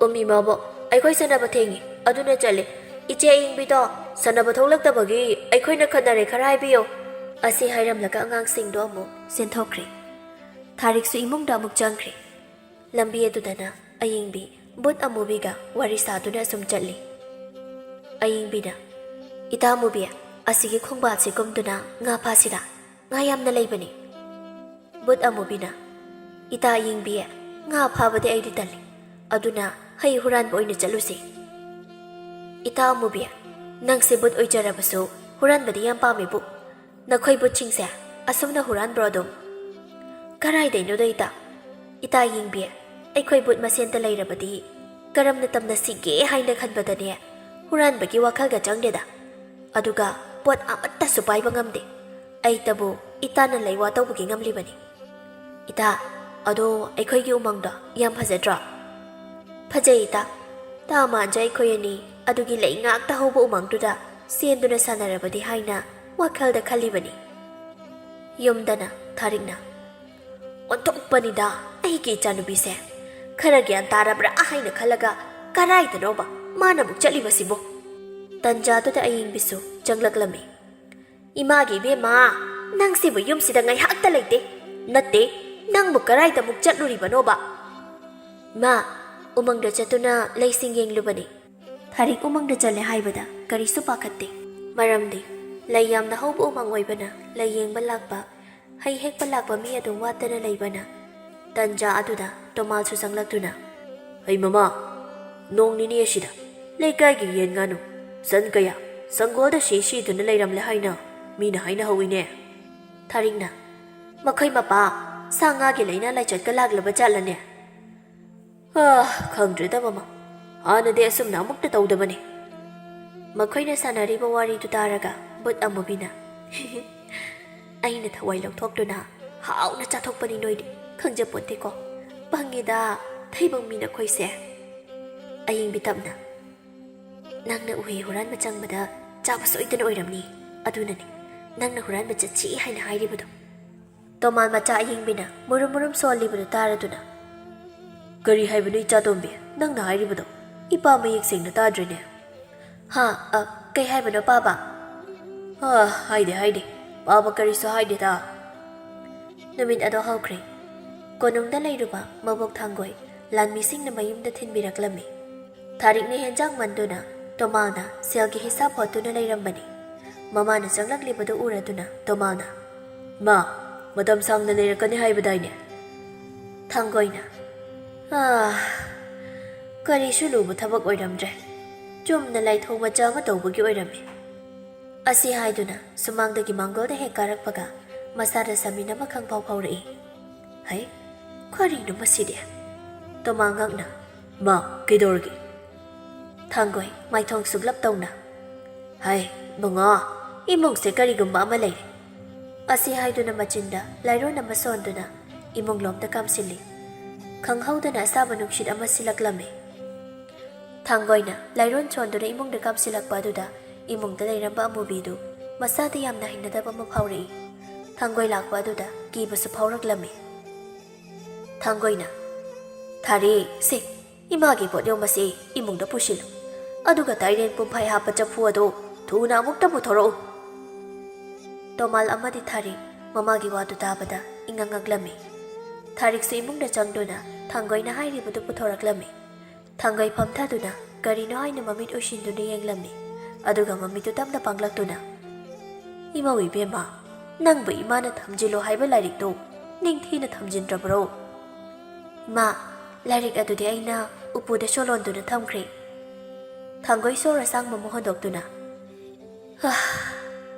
"ꯎꯝ, ꯏꯃꯥꯕꯣꯛ, ꯑꯩꯈꯣꯏ ꯁꯥꯟꯅꯕ ꯊꯦꯡꯉꯤ, ꯑꯗꯨꯅ ꯆꯠꯂꯦ꯫ ꯏꯆꯦ ꯑꯌꯤꯡꯕꯤꯗꯣ ꯁꯥꯟꯅꯕ ꯊꯣꯛꯂꯛꯇꯕꯒꯤ ꯑꯩꯈꯣꯏꯅ ꯈꯠꯅꯔꯦ, ꯈꯔ ꯍꯥꯏꯕꯤꯌꯣ"꯫ ꯑꯁꯤ ꯍꯥꯏꯔꯝꯂꯒ ꯑꯉꯥꯡꯁꯤꯡꯗꯣ ꯑꯃꯨꯛ ꯆꯦꯟꯊꯣꯛꯈ꯭ꯔꯦ꯫ ꯊꯥꯔꯤꯛꯁꯨ ꯏꯃꯨꯡꯗ ꯑꯃꯨꯛ ꯆꯪꯈ꯭ꯔꯦ꯫ ꯂꯝꯕꯤ ꯑꯗꯨꯗꯅ ꯑꯌꯤꯡꯕꯤ ꯕꯨꯠ ꯑꯃꯨꯕꯤꯒ ꯋꯥꯔꯤ ꯁꯥꯗꯨꯅ ꯑꯁꯨꯝ ꯆꯠꯂꯤ꯫ ꯑꯌꯤꯡꯕꯤꯅ, "ꯏꯇꯥ ꯑꯃꯨꯕꯤ, ꯑꯁꯤꯒꯤ ꯈꯣꯡꯕꯥꯜꯁꯤ ꯀꯨꯝꯗꯨꯅ ꯉꯥ ꯐꯥꯁꯤꯔꯥ? ꯉꯥ ꯌꯥꯝꯅ ꯂꯩꯕꯅꯤ"꯫ ꯕꯨꯠ ꯑꯃꯨꯕꯤꯅ, "ꯏꯇꯥ ꯑꯌꯤꯡꯕꯤ, ꯉꯥ ꯐꯥꯕꯗꯤ ꯑꯩꯗꯤ ꯇꯜꯂꯤ, ꯑꯗꯨꯅ ꯍꯩ ꯍꯨꯔꯥꯟꯕ ꯑꯣꯏꯅ ꯆꯠꯂꯨꯁꯤ"꯫ "ꯏꯇꯥ ꯑꯃꯨꯕꯤ, ꯅꯪꯁꯦ ꯕꯨꯠ ꯑꯣꯏꯖꯔꯕꯁꯨ ꯍꯨꯔꯥꯟꯕꯗꯤ ꯌꯥꯝ ꯄꯥꯝꯃꯤꯕꯨ꯫ ꯅꯈꯣꯏ ꯕꯨꯠꯁꯤꯡꯁꯦ ꯑꯁꯨꯝꯅ ꯍꯨꯔꯥꯟꯕ꯭ꯔꯣ ꯑꯗꯨꯝ?" "ꯀꯔꯥꯏꯗꯩꯅꯣꯗ ꯏꯇꯥ? ꯏꯇꯥ ꯑꯌꯤꯡꯕꯤ, ꯑꯩꯈꯣꯏ ꯕꯨꯠ ꯃꯁꯦꯟꯇ ꯂꯩꯔꯕꯗꯤ ꯀꯔꯝꯅ ꯇꯝꯅꯁꯤꯒꯦ ꯍꯥꯏꯅ ꯈꯟꯕꯗꯅꯦ ꯍꯨꯔꯥꯟꯕꯒꯤ ꯋꯥꯈꯜꯒ ꯆꯪꯗꯦꯗ꯫ ꯑꯗꯨꯒ ꯄꯣꯠ ꯑꯃꯠꯇꯁꯨ ꯄꯥꯏꯕ ꯉꯝꯗꯦ꯫ ꯑꯩꯇꯕꯨ ꯏꯇꯥꯅ ꯂꯩꯋꯥ ꯇꯧꯕꯒꯤ ꯉꯝꯂꯤꯕꯅꯤ"꯫ "ꯏꯇꯥ, ꯑꯗꯣ ꯑꯩꯈꯣꯏꯒꯤ ꯎꯃꯪꯗꯣ ꯌꯥꯝ ꯐꯖꯗ꯭ꯔꯣ?" "ꯐꯖꯩ ꯏꯇꯥ꯫ ꯇꯥ ꯃꯥꯟꯖ ꯑꯩꯈꯣꯏ ꯑꯅꯤ ꯑꯗꯨꯒꯤ ꯂꯩ ꯉꯥꯛꯇ ꯍꯧꯕ ꯎꯃꯪꯗꯨꯗ ꯆꯦꯟꯗꯨꯅ ꯁꯥꯟꯅꯔꯕꯗꯤ ꯍꯥꯏꯅ ꯋꯥꯈꯜꯗ ꯈꯜꯂꯤꯕꯅꯤ"꯫ ꯌꯨꯝꯗꯅ ꯊꯥꯔꯤꯛꯅ, "ꯑꯣꯟꯊꯣꯛꯄꯅꯤꯗ ꯑꯩꯒꯤ ꯏꯆꯥꯅꯨꯄꯤꯁꯦ꯫ ꯈꯔ ꯒ꯭ꯌꯥꯟ ꯇꯥꯔꯕ꯭ꯔꯥ ꯍꯥꯏꯅ ꯈꯜꯂꯒ ꯀꯔꯥꯏꯗꯅꯣꯕ ꯃꯥꯅ ꯑꯃꯨꯛ ꯆꯠꯂꯤꯕꯁꯤꯕꯣ?" ꯇꯟꯖꯥꯗꯨꯗ ꯑꯌꯤꯡꯕꯤꯁꯨ ꯆꯪꯂꯛꯂꯝꯃꯤ꯫ "ꯏꯃꯥꯒꯤ ꯏꯕꯦꯝꯃ, ꯅꯪꯁꯤꯕꯨ ꯌꯨꯝꯁꯤꯗ ꯉꯥꯏꯍꯥꯛꯇ ꯂꯩꯇꯦ꯫ ꯅꯠꯇꯦ, ꯅꯪꯕꯨ ꯀꯔꯥꯏꯗ ꯑꯃꯨꯛ ꯆꯠꯂꯨꯔꯤꯕꯅꯣꯕ?" "ꯏꯃꯥ, ꯎꯃꯪꯗ ꯆꯠꯇꯨꯅ ꯂꯩꯁꯤꯡ ꯌꯦꯡꯂꯨꯕꯅꯤ"꯫ ꯊꯥꯔꯤꯛ ꯎꯃꯪꯗ ꯆꯠꯂꯦ ꯍꯥꯏꯕꯗ ꯀꯔꯤꯁꯨ ꯄꯥꯈꯠꯇꯦ꯫ ꯃꯔꯝꯗꯤ ꯂꯩ ꯌꯥꯝꯅ ꯍꯧꯕ ꯎꯃꯪ ꯑꯣꯏꯕꯅ ꯂꯩ ꯌꯦꯡꯕ ꯂꯥꯛꯄ, ꯍꯩ ꯍꯦꯛꯄ ꯂꯥꯛꯄ ꯃꯤ ꯑꯗꯨꯝ ꯋꯥꯠꯇꯅ ꯂꯩꯕꯅ꯫ ꯇꯟꯖꯥ ꯑꯗꯨꯗ ꯇꯣꯃꯥꯜꯁꯨ ꯆꯪꯂꯛꯇꯨꯅ, "ꯍꯩ ꯃꯃꯥ, ꯅꯣꯡ ꯅꯤꯅꯤ ꯑꯁꯤꯗ ꯂꯩꯀꯥꯏꯒꯤ ꯌꯦꯟ ꯉꯥꯅꯨ, ꯁꯟ ꯀꯌꯥ ꯁꯪꯒꯣꯜꯗ ꯁꯤ ꯁꯤꯗꯨꯅ ꯂꯩꯔꯝꯂꯦ ꯍꯥꯏꯅ ꯃꯤꯅ ꯍꯥꯏꯅꯍꯧꯋꯤꯅꯦ"꯫ ꯊꯥꯔꯤꯛꯅ, "ꯃꯈꯣꯏ ꯃꯄꯥ ꯁꯥ ꯉꯥꯒꯤ ꯂꯥꯏꯅꯥ ꯂꯥꯏꯆꯠꯀ ꯂꯥꯛꯂꯕ ꯖꯥꯠꯂꯅꯦ?" "ꯑ, ꯈꯪꯗ꯭ꯔꯦꯗ ꯃꯃꯥ꯫ ꯍꯥꯟꯅꯗꯤ ꯑꯁꯨꯝꯅ ꯑꯃꯨꯛꯇ ꯇꯧꯗꯕꯅꯤ꯫ ꯃꯈꯣꯏꯅ ꯁꯥꯟꯅꯔꯤꯕ ꯋꯥꯔꯤꯗꯨ ꯇꯥꯔꯒ ꯕꯨꯠ ꯑꯃꯨꯕꯤꯅ, "ꯑꯩꯅ ꯊꯋꯥꯏ ꯂꯧꯊꯣꯛꯇꯨꯅ ꯍꯥꯎꯅ ꯆꯥꯊꯣꯛꯄꯅꯤ, ꯅꯣꯏꯗꯤ ꯈꯪꯖꯄꯣꯟꯇꯦꯀꯣ꯫ ꯄꯪꯉꯤꯗ, ꯊꯩꯕꯪ ꯃꯤ ꯅꯈꯣꯏꯁꯦ꯫" ꯑꯌꯤꯡꯕꯤ ꯇꯞꯅ, "ꯅꯪꯅ ꯎꯍꯩ ꯍꯨꯔꯥꯟꯕ ꯆꯪꯕꯗ ꯆꯥꯕ ꯁꯣꯏꯗꯅ ꯑꯣꯏꯔꯝꯅꯤ꯫ ꯑꯗꯨꯅꯅꯤ ꯅꯪꯅ ꯍꯨꯔꯥꯟꯕ ꯆꯠꯁꯤ ꯍꯥꯏꯅ ꯍꯥꯏꯔꯤꯕꯗꯣ꯫" ꯇꯣꯃꯥꯜ ꯃꯆꯥ ꯑꯌꯤꯡꯕꯤꯅ ꯃꯨꯔꯨꯝ ꯃꯨꯔꯨꯝ ꯁꯣꯜꯂꯤꯕꯗꯨ ꯇꯥꯔꯗꯨꯅ, "ꯀꯔꯤ ꯍꯥꯏꯕꯅꯣ, ꯏꯆꯥꯇꯣꯝꯕꯤ, ꯅꯪꯅ ꯍꯥꯏꯔꯤꯕꯗꯣ? ꯏꯄꯥ ꯃꯌꯦꯛ ꯁꯦꯡꯅ ꯇꯥꯗ꯭ꯔꯦꯅꯦ꯫" "ꯍꯥ? ꯑ, ꯀꯩ ꯍꯥꯏꯕꯅꯣ, ꯄꯥꯕ?" "ꯑ, ꯍꯥꯏꯗꯦ, ꯍꯥꯏꯗꯦ꯫ ꯄꯥꯕ ꯀꯔꯤꯁꯨ ꯍꯥꯏꯗꯦꯗ꯫" ꯅꯨꯃꯤꯠ ꯑꯗꯣ ꯍꯧꯈ꯭ꯔꯦ꯫ ꯀꯣꯅꯨꯡꯗ ꯂꯩꯔꯨꯕ ꯃꯕꯣꯛ ꯊꯥꯡꯒꯣꯏ ꯂꯥꯟꯃꯤꯁꯤꯡꯅ ꯃꯌꯨꯝꯗ ꯊꯤꯟꯕꯤꯔꯛꯂꯝꯃꯤ꯫ ꯊꯥꯔꯤꯛꯅ ꯍꯦꯟꯖꯥꯡ ꯃꯟꯗꯨꯅ ꯇꯣꯃꯥꯜꯅ ꯁꯦꯜꯒꯤ ꯍꯤꯁꯥꯞ ꯍꯣꯠꯇꯨꯅ ꯂꯩꯔꯝꯕꯅꯤ꯫ ꯃꯃꯥꯅ ꯆꯪꯂꯛꯂꯤꯕꯗꯨ ꯎꯔꯗꯨꯅ ꯇꯣꯃꯥꯜꯅ, "ꯃꯥ, ꯃꯇꯝ ꯁꯥꯡꯅ ꯂꯩꯔꯛꯀꯅꯤ ꯍꯥꯏꯕꯗꯥꯏꯅꯦ?" ꯊꯥꯡꯒꯣꯏꯅ, "ꯑꯥ, ꯀꯔꯤꯁꯨ ꯂꯨꯕ ꯊꯕꯛ ꯑꯣꯏꯔꯝꯗ꯭ꯔꯦ꯫ ꯆꯨꯝꯅ ꯂꯥꯏꯊꯧ ꯃꯆꯥ ꯑꯃ ꯇꯧꯕꯒꯤ ꯑꯣꯏꯔꯝꯃꯤ꯫" ꯑꯁꯤ ꯍꯥꯏꯗꯨꯅ ꯁꯨꯃꯥꯡꯗꯒꯤ ꯃꯥꯡꯒꯣꯜꯗ ꯍꯦꯛ ꯀꯥꯔꯛꯄꯒ ꯃꯁꯥꯗ ꯁꯃꯤꯟ ꯑꯃ ꯈꯪꯐꯥꯎ ꯐꯥꯎꯔꯛꯏ꯫ "ꯍꯩ, ꯀꯔꯤꯅꯣ ꯃꯁꯤꯗꯤ?" ꯇꯣꯃꯥ ꯉꯛꯅ, "ꯃꯥ, ꯀꯩꯗꯧꯔꯒꯦ?" ꯊꯥꯡꯒꯣꯏ ꯃꯥꯏꯊꯣꯡ ꯁꯨꯛꯂꯞ ꯇꯧꯅ, "ꯍꯩ, ꯃꯉꯥ, ꯏꯃꯨꯡꯁꯦ ꯀꯔꯤꯒꯨꯝꯕ ꯑꯃ ꯂꯩꯔꯦ꯫" ꯑꯁꯤ ꯍꯥꯏꯗꯨꯅ ꯃꯆꯤꯟꯗ ꯂꯥꯏꯔꯣꯟ ꯑꯃ ꯁꯣꯟꯗꯨꯅ ꯏꯃꯨꯡꯂꯣꯝꯗ ꯀꯥꯝꯁꯤꯜꯂꯤ꯫ ꯈꯪꯍꯧꯗꯅ ꯑꯁꯥꯕ ꯅꯨꯡꯁꯤꯠ ꯑꯃ ꯁꯤꯜꯂꯛꯂꯝꯃꯤ꯫ ꯊꯥꯡꯒꯣꯏꯅ ꯂꯥꯏꯔꯣꯟ ꯁꯣꯟꯗꯨꯅ ꯏꯃꯨꯡꯗ ꯀꯥꯝꯁꯤꯜꯂꯛꯄ ꯑꯗꯨꯗ ꯏꯃꯨꯡꯗ ꯂꯩꯔꯝꯕ ꯑꯃꯨꯕꯤꯗꯨ ꯃꯁꯥꯗ ꯌꯥꯝꯅ ꯍꯩꯅꯗꯕ ꯑꯃ ꯐꯥꯎꯔꯛꯏ꯫ ꯊꯥꯡꯒꯣꯏ ꯂꯥꯛꯄ ꯑꯗꯨꯗ ꯀꯤꯕꯁꯨ ꯐꯥꯎꯔꯛꯂꯝꯃꯤ꯫ ꯊꯥꯡꯒꯣꯏꯅ, "ꯊꯥꯔꯤ, ꯁꯦ, ꯏꯃꯥꯒꯤ ꯄꯣꯠꯌꯣꯝ ꯑꯁꯤ ꯏꯃꯨꯡꯗ ꯄꯨꯁꯤꯜꯂꯨ꯫ ꯑꯗꯨꯒ ꯇꯥꯏꯔꯦꯟ ꯄꯨꯝꯐꯥꯏ ꯍꯥꯞꯄ ꯆꯐꯨ ꯑꯗꯨ ꯊꯨꯅ ꯑꯃꯨꯛꯇ ꯄꯨꯊꯣꯔꯛꯎ꯫" ꯇꯣꯃꯥꯜ ꯑꯃꯗꯤ ꯊꯥꯔꯤꯛ ꯃꯃꯥꯒꯤ ꯋꯥꯗꯨ ꯇꯥꯕꯗ ꯏꯉꯛ ꯉꯛꯂꯝꯃꯤ꯫ ꯊꯥꯔꯤꯛꯁꯨ ꯏꯃꯨꯡꯗ ꯆꯪꯗꯨꯅ ꯊꯥꯡꯒꯣꯏꯅ ꯍꯥꯏꯔꯤꯕꯗꯨ ꯄꯨꯊꯣꯔꯛꯂꯝꯃꯤ꯫ ꯊꯥꯡꯒꯣꯏ ꯐꯝꯊꯗꯨꯅ ꯀꯔꯤꯅꯣ ꯍꯥꯏꯅ ꯃꯃꯤꯠ ꯎꯏꯁꯤꯟꯗꯨꯅ ꯌꯦꯡꯂꯝꯃꯤ꯫ ꯑꯗꯨꯒ ꯃꯃꯤꯠꯇꯨ ꯇꯞꯅ ꯄꯥꯡꯂꯛꯇꯨꯅ, "ꯏꯃꯧ ꯏꯕꯦꯝꯃ, ꯅꯪꯕꯨ ꯏꯃꯥꯅ ꯊꯝꯖꯤꯜꯂꯨ ꯍꯥꯏꯕ ꯂꯥꯏꯔꯤꯛꯇꯨ ꯅꯤꯡꯊꯤꯅ ꯊꯝꯖꯤꯟꯗ꯭ꯔꯕ꯭ꯔꯣ?" "ꯏꯃꯥ, ꯂꯥꯏꯔꯤꯛ ꯑꯗꯨꯗꯤ ꯑꯩꯅ ꯎꯄꯨꯗ ꯁꯣꯂꯣꯟꯗꯨꯅ ꯊꯝꯈ꯭ꯔꯦ꯫" ꯊꯥꯡꯒꯣꯏ ꯁꯣꯔ ꯑꯁꯥꯡꯕ ꯑꯃ ꯍꯣꯟꯗꯣꯛꯇꯨꯅ, "ꯍꯥ,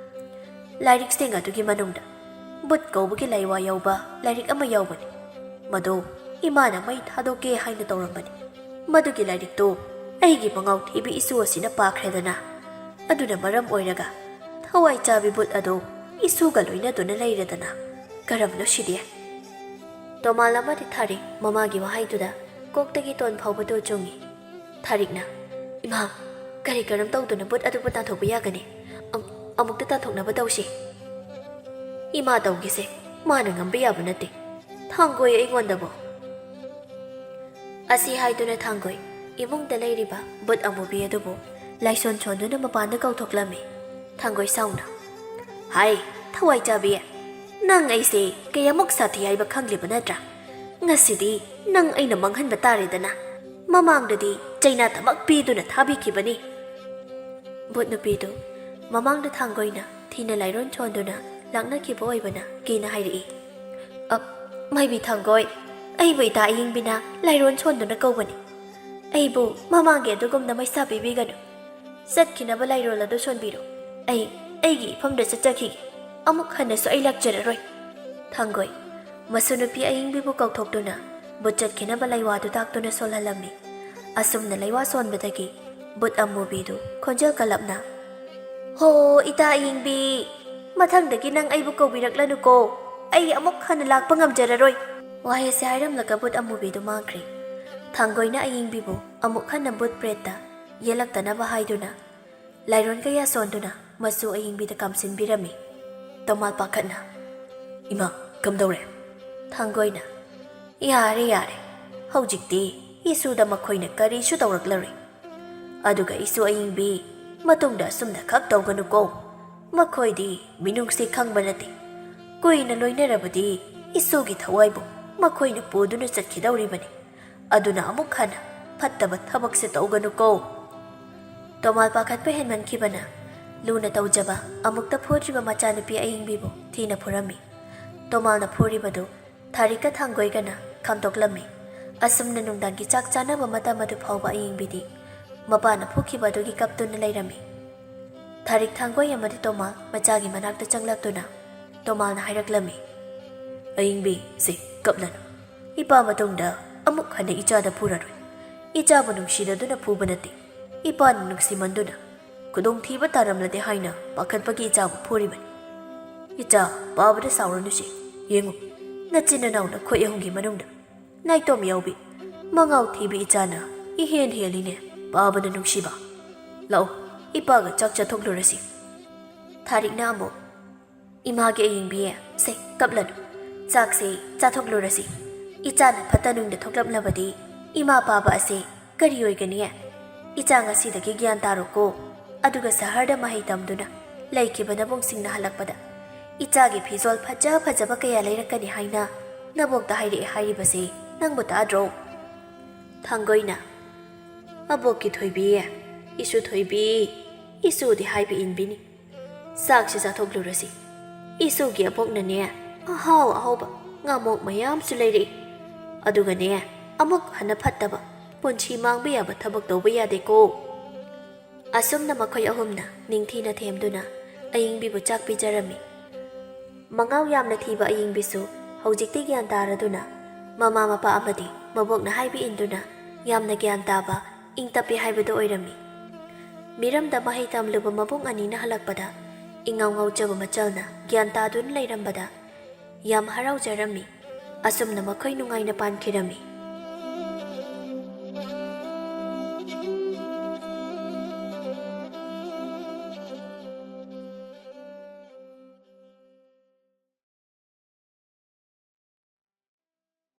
ꯂꯥꯏꯔꯤꯛꯁꯤꯡ ꯑꯗꯨꯒꯤ ꯃꯅꯨꯡꯗ ꯕꯨꯠ ꯀꯧꯕꯒꯤ ꯂꯥꯏꯋꯥ ꯌꯥꯎꯕ ꯂꯥꯏꯔꯤꯛ ꯑꯃ ꯌꯥꯎꯕꯅꯤ꯫ ꯃꯗꯨ ꯏꯃꯥꯅ ꯃꯩ ꯊꯥꯗꯣꯛꯀꯦ ꯍꯥꯏꯅ ꯇꯧꯔꯝꯕꯅꯤ꯫ ꯃꯗꯨꯒꯤ ꯂꯥꯏꯔꯤꯛꯇꯨ ꯑꯩꯒꯤ ꯃꯉꯥꯎ ꯊꯤꯕꯤ ꯏꯁꯨ ꯑꯁꯤꯅ ꯄꯥꯈ꯭ꯔꯦꯗꯅ꯫ ꯑꯗꯨꯅ ꯃꯔꯝ ꯑꯣꯏꯔꯒ ꯊꯋꯥꯏ ꯆꯥꯕꯤ ꯕꯨꯠ ꯑꯗꯣ ꯏꯁꯨꯒ ꯂꯣꯏꯅꯗꯨꯅ ꯂꯩꯔꯦꯗꯅ꯫ ꯀꯔꯝꯅꯣ ꯁꯤꯗꯤ?" ꯇꯣꯃꯥꯜ ꯑꯃꯗꯤ ꯊꯥꯔꯤꯛ ꯃꯃꯥꯒꯤ ꯋꯥꯍꯩꯗꯨꯗ ꯀꯣꯛꯇꯒꯤ ꯇꯣꯟ ꯐꯥꯎꯕ ꯇꯨ ꯆꯨꯡꯉꯤ꯫ ꯊꯥꯔꯤꯛꯅ, "ꯏꯃꯥ, ꯀꯔꯤ ꯀꯔꯝ ꯇꯧꯗꯨꯅ ꯕꯨꯠ ꯑꯗꯨꯕꯨ ꯇꯥꯟꯊꯣꯛꯄ ꯌꯥꯒꯅꯤ? ꯑꯝ-, ꯑꯃꯨꯛꯇ ꯇꯥꯟꯊꯣꯛꯅꯕ ꯇꯧꯁꯤ꯫" "ꯏꯃꯥ ꯇꯧꯒꯦꯁꯦ ꯃꯥꯅ ꯉꯝꯕ ꯌꯥꯕ ꯅꯠꯇꯦ꯫ ꯊꯥꯡꯒꯣꯏ ꯑꯩꯉꯣꯟꯗꯕꯨ꯫" ꯑꯁꯤ ꯍꯥꯏꯗꯨꯅ ꯊꯥꯡꯒꯣꯏ ꯏꯃꯨꯡꯗ ꯂꯩꯔꯤꯕ ꯕꯨꯠ ꯑꯃꯨꯕꯤ ꯑꯗꯨꯕꯨ ꯂꯥꯏꯁꯣꯟ ꯁꯣꯟꯗꯨꯅ ꯃꯄꯥꯟꯗ ꯀꯧꯊꯣꯛꯂꯝꯃꯤ꯫ ꯊꯥꯡꯒꯣꯏ ꯁꯥꯎꯅ, "ꯍꯥꯏ, ꯊꯋꯥꯏ ꯆꯥꯕꯤ, ꯅꯪ ꯑꯩꯁꯦ ꯀꯌꯥꯃꯨꯛ ꯁꯥꯊꯤ ꯍꯥꯏꯕ ꯈꯪꯂꯤꯕ ꯅꯠꯇ꯭ꯔꯥ? ꯉꯁꯤꯗꯤ ꯅꯪ ꯑꯩꯅ ꯃꯥꯡꯍꯟꯕ ꯇꯥꯔꯦꯗꯅ꯫ ꯃꯃꯥꯡꯗꯗꯤ ꯆꯩꯅꯥ ꯊꯕꯛ ꯄꯤꯗꯨꯅ ꯊꯥꯕꯤꯈꯤꯕꯅꯤ꯫" ꯕꯨꯠ ꯅꯨꯄꯤꯗꯨ ꯃꯃꯥꯡꯗ ꯊꯥꯡꯒꯣꯏꯅ ꯊꯤꯅ ꯂꯥꯏꯔꯣꯟ ꯁꯣꯟꯗꯨꯅ ꯂꯥꯛꯅꯈꯤꯕ ꯑꯣꯏꯕꯅ ꯀꯤꯅ ꯍꯥꯏꯔꯛꯏ꯫ "ꯑꯞ, ꯃꯥꯏꯕꯤ ꯊꯥꯡꯒꯣꯏ, ꯑꯩꯕꯨ ꯏꯇꯥ ꯑꯏꯪꯕꯤꯅ ꯂꯥꯏꯔꯣꯟ ꯁꯣꯟꯗꯨꯅ ꯀꯧꯕꯅꯤ꯫ ꯑꯩꯕꯨ ꯃꯃꯥꯡꯒꯤ ꯑꯗꯨꯒꯨꯝꯅ ꯃꯩꯁꯥ ꯄꯤꯕꯤꯒꯅꯨ꯫ ꯆꯠꯈꯤꯅꯕ ꯂꯥꯏꯔꯣꯜ ꯑꯗꯨ ꯁꯣꯟꯕꯤꯔꯣ꯫ ꯑꯩ ꯑꯩꯒꯤ ꯏꯐꯝꯗ ꯆꯠꯆꯈꯤꯒꯦ꯫ ꯑꯃꯨꯛ ꯍꯟꯅꯁꯨ ꯑꯩ ꯂꯥꯛꯆꯔꯔꯣꯏ꯫" ꯊꯥꯡꯒꯣꯏ, ꯃꯁꯨ ꯅꯨꯄꯤ ꯑꯏꯪꯕꯤꯕꯨ ꯀꯧꯊꯣꯛꯇꯨꯅ ꯕꯨꯠ ꯆꯠꯈꯤꯅꯕ ꯂꯩꯋꯥꯗꯨ ꯇꯥꯛꯇꯨꯅ ꯁꯣꯜꯍꯜꯂꯝꯃꯤ꯫ ꯑꯁꯨꯝꯅ ꯂꯩꯋꯥ ꯁꯣꯟꯕꯗꯒꯤ ꯕꯨꯠ ꯑꯃꯨꯕꯤꯗꯨ ꯈꯣꯟꯖꯦꯜ ꯀꯜꯂꯞꯅ, "ꯍꯣ, ꯏꯇꯥ ꯑꯏꯪꯕꯤ, ꯃꯊꯪꯗꯒꯤ ꯅꯪ ꯑꯩꯕꯨ ꯀꯧꯕꯤꯔꯛꯂꯅꯨꯀꯣ꯫ ꯑꯩ ꯑꯃꯨꯛ ꯍꯟꯅ ꯂꯥꯛꯄ ꯉꯝꯖꯔꯔꯣꯏ꯫" ꯋꯥꯍꯩꯁꯦ ꯍꯥꯏꯔꯝꯂꯒ ꯕꯨꯠ ꯑꯃꯨꯕꯤꯗꯨ ꯃꯥꯡꯈ꯭ꯔꯦ꯫ ꯊꯥꯡꯒꯣꯏꯅ ꯑꯏꯪꯕꯤꯕꯨ ꯑꯃꯨꯛ ꯍꯟꯅ ꯕꯨꯠ ꯄ꯭ꯔꯦꯠꯇ ꯌꯦꯜꯂꯛꯇꯅꯕ ꯍꯥꯏꯗꯨꯅ ꯂꯥꯏꯔꯣꯟ ꯀꯌꯥ ꯁꯣꯟꯗꯨꯅ ꯃꯆꯨ ꯑꯏꯪꯕꯤꯗ ꯀꯥꯝꯁꯤꯟꯕꯤꯔꯝꯃꯤ꯫ ꯇꯣꯃꯥꯜ ꯄꯥꯈꯠꯅ, "ꯏꯃꯥ, ꯀꯝꯗꯧꯔꯦ?" ꯊꯥꯡꯒꯣꯏꯅ, "ꯌꯥꯔꯦ, ꯌꯥꯔꯦ꯫ ꯍꯧꯖꯤꯛꯇꯤ ꯏꯁꯨꯗ ꯃꯈꯣꯏꯅ ꯀꯔꯤꯁꯨ ꯇꯧꯔꯛꯂꯔꯣꯏ꯫ ꯑꯗꯨꯒ ꯏꯁꯨ ꯑꯏꯪꯕꯤ, ꯃꯇꯨꯡꯗ ꯑꯁꯨꯝꯅ ꯈꯛ ꯇꯧꯒꯅꯨꯀꯣ꯫ ꯃꯈꯣꯏꯗꯤ ꯃꯤꯅꯨꯡꯁꯤ ꯈꯪꯕ ꯅꯠꯇꯦ꯫ ꯀꯨꯏꯅ ꯂꯣꯏꯅꯔꯕꯗꯤ ꯏꯁꯨꯒꯤ ꯊꯋꯥꯏꯕꯨ ꯃꯈꯣꯏꯅ ꯄꯨꯗꯨꯅ ꯆꯠꯈꯤꯗꯧꯔꯤꯕꯅꯤ꯫ ꯑꯗꯨꯅ ꯑꯃꯨꯛ ꯍꯟꯅ ꯐꯠꯇꯕ ꯊꯕꯛꯁꯦ ꯇꯧꯒꯅꯨꯀꯣ꯫" ꯇꯣꯃꯥꯜ ꯄꯥꯈꯠꯄ ꯍꯦꯟꯃꯟꯈꯤꯕꯅ ꯂꯨꯅ ꯇꯧꯖꯕ ꯑꯃꯨꯛꯇ ꯐꯨꯗ꯭ꯔꯤꯕ ꯃꯆꯥꯅꯨꯄꯤ ꯑꯏꯪꯕꯤꯕꯨ ꯊꯤꯅ ꯐꯨꯔꯝꯃꯤ꯫ ꯇꯣꯃꯥꯜꯅ ꯐꯨꯔꯤꯕꯗꯨ ꯊꯥꯔꯤꯛꯀ ꯊꯥꯡꯒꯣꯏꯒꯅ ꯈꯥꯝꯗꯣꯛꯂꯝꯃꯤ꯫ ꯑꯁꯨꯝꯅ ꯅꯨꯡꯗꯥꯡꯒꯤ ꯆꯥꯛ ꯆꯥꯅꯕ ꯃꯇꯝ ꯑꯗꯨ ꯐꯥꯎꯕ ꯑꯏꯪꯕꯤꯗꯤ ꯃꯄꯥꯅ ꯐꯨꯈꯤꯕ ꯑꯗꯨꯒꯤ ꯀꯞꯇꯨꯅ ꯂꯩꯔꯝꯃꯤ꯫ ꯊꯥꯔꯤꯛ, ꯊꯥꯡꯒꯣꯏ ꯑꯃꯗꯤ ꯇꯣꯃꯥꯜ ꯃꯆꯥꯒꯤ ꯃꯅꯥꯛꯇ ꯆꯪꯂꯛꯇꯨꯅ ꯇꯣꯃꯥꯜꯅ ꯍꯥꯏꯔꯛꯂꯝꯃꯤ, "ꯑꯏꯪꯕꯤ, ꯁꯦ, ꯀꯞꯂꯅꯨ꯫ ꯏꯄꯥ ꯃꯇꯨꯡꯗ ꯑꯃꯨꯛ ꯍꯟꯅ ꯏꯆꯥꯗ ꯐꯨꯔꯔꯣꯏ꯫ ꯏꯆꯥꯕꯨ ꯅꯨꯡꯁꯤꯅꯗꯨꯅ ꯐꯨꯕ ꯅꯠꯇꯦ꯫ ꯏꯄꯥꯅ ꯅꯨꯡꯁꯤꯃꯟꯗꯨꯅ ꯈꯨꯗꯣꯡꯊꯤꯕ ꯇꯥꯔꯝꯂꯗꯤ ꯍꯥꯏꯅ ꯄꯥꯈꯠꯄꯒꯤ ꯏꯆꯥꯕꯨ ꯐꯨꯔꯤꯕꯅꯤ꯫ ꯏꯆꯥ, ꯄꯥꯕꯗ ꯁꯥꯎꯔꯅꯨꯁꯦ꯫ ꯌꯦꯡꯉꯨ, ꯅꯆꯤꯟ ꯅꯅꯥꯎ ꯅꯈꯣꯏ ꯑꯍꯨꯝꯒꯤ ꯃꯅꯨꯡꯗ ꯅꯥꯏꯇꯣꯝ ꯌꯥꯎꯕꯤ, ꯃꯉꯥꯎ ꯊꯤꯕꯤ ꯏꯆꯥꯅ ꯏꯍꯦꯟ ꯍꯦꯜꯂꯤꯅꯦ ꯄꯥꯕꯅ ꯅꯨꯡꯁꯤꯕ꯫ ꯂꯥꯛꯑꯣ, ꯏꯄꯥꯒ ꯆꯥꯛ ꯆꯥꯊꯣꯛꯂꯨꯔꯁꯤ꯫ ꯊꯥꯔꯤꯛꯅ ꯑꯃꯨꯛ, ꯏꯃꯥꯒꯤ ꯑꯌꯤꯡꯕꯤ, ꯁꯦ, ꯀꯞꯂꯅꯨ꯫ ꯆꯥꯛꯁꯦ ꯆꯥꯊꯣꯛꯂꯨꯔꯁꯤ꯫ ꯏꯆꯥꯅ ꯐꯠꯇ ꯅꯨꯡꯗ ꯊꯣꯛꯂꯛꯂꯕꯗꯤ ꯏꯃꯥ ꯄꯥꯕ ꯑꯁꯦ ꯀꯔꯤ ꯑꯣꯏꯒꯅꯤ? ꯏꯆꯥ ꯉꯁꯤꯗꯒꯤ ꯒ꯭ꯌꯥꯟ ꯇꯥꯔꯣꯀꯣ꯫ ꯑꯗꯨꯒ ꯁꯍꯔꯗ ꯃꯍꯩ ꯇꯝꯗꯨꯅ ꯂꯩꯈꯤꯕ ꯅꯕꯨꯡꯁꯤꯡꯅ ꯍꯜꯂꯛꯄꯗ ꯏꯆꯥꯒꯤ ꯐꯤꯖꯣꯜ ꯐꯖ ꯐꯖꯕ ꯀꯌꯥ ꯂꯩꯔꯛꯀꯅꯤ ꯍꯥꯏꯅ ꯅꯕꯣꯛꯇ ꯍꯥꯏꯔꯛꯑꯦ ꯍꯥꯏꯔꯤꯕꯁꯦ ꯅꯪꯕꯨ ꯇꯥꯗ꯭ꯔꯣ? ꯊꯥꯡꯒꯣꯏꯅ, ꯑꯕꯣꯛꯀꯤ ꯊꯣꯏꯕꯤ, ꯏꯁꯨ ꯊꯣꯏꯕꯤ, ꯏꯁꯨꯗꯤ ꯍꯥꯏꯕ ꯏꯟꯕꯤꯅꯤ꯫ ꯆꯥꯛꯁꯤ ꯆꯥꯊꯣꯛꯂꯨꯔꯁꯤ꯫ ꯏꯁꯨꯒꯤ ꯑꯕꯣꯛꯅꯅꯦ, ꯑꯍꯥꯎ ꯑꯍꯥꯎꯕ ꯉꯥꯃꯣꯛ ꯃꯌꯥꯝꯁꯨ ꯂꯩꯔꯛꯏ꯫ ꯑꯗꯨꯒꯅꯦ, ꯑꯃꯨꯛ ꯍꯟꯅ ꯐꯠꯇꯕ ꯄꯨꯟꯁꯤ ꯃꯥꯡꯕ ꯌꯥꯕ ꯊꯕꯛ ꯇꯧꯕ ꯌꯥꯗꯦꯀꯣ꯫ ꯑꯁꯨꯝꯅ ꯃꯈꯣꯏ ꯑꯍꯨꯝꯅ ꯅꯤꯡꯊꯤꯅ ꯊꯦꯝꯗꯨꯅ ꯑꯌꯤꯡꯕꯤꯕꯨ ꯆꯥꯛ ꯄꯤꯖꯔꯝꯃꯤ꯫ ꯃꯉꯥꯎ ꯌꯥꯝꯅ ꯊꯤꯕ ꯑꯌꯤꯡꯕꯤꯁꯨ ꯍꯧꯖꯤꯛꯇꯤ ꯒ꯭ꯌꯥꯟ ꯇꯥꯔꯗꯨꯅ ꯃꯃꯥ ꯃꯄꯥ ꯑꯃꯗꯤ ꯃꯕꯣꯛꯅ ꯍꯥꯏꯕ ꯏꯟꯗꯨꯅ ꯌꯥꯝꯅ ꯒ꯭ꯌꯥꯟ ꯇꯥꯕ, ꯏꯪ ꯇꯞꯄꯤ ꯍꯥꯏꯕꯗꯨ ꯑꯣꯏꯔꯝꯃꯤ꯫ ꯃꯤꯔꯝꯗ ꯃꯍꯩ ꯇꯝꯂꯨꯕ ꯃꯕꯨꯡ ꯑꯅꯤꯅ ꯍꯜꯂꯛꯄꯗ ꯏꯉꯥꯎ ꯉꯥꯎꯖꯕ ꯃꯆꯜꯅ ꯒ꯭ꯌꯥꯟ ꯇꯥꯗꯨꯅ ꯂꯩꯔꯝꯕꯗ ꯌꯥꯝ ꯍꯔꯥꯎꯖꯔꯝꯃꯤ꯫ ꯑꯁꯨꯝꯅ ꯃꯈꯣꯏ ꯅꯨꯡꯉꯥꯏꯅ ꯄꯥꯟꯈꯤꯔꯝꯃꯤ꯫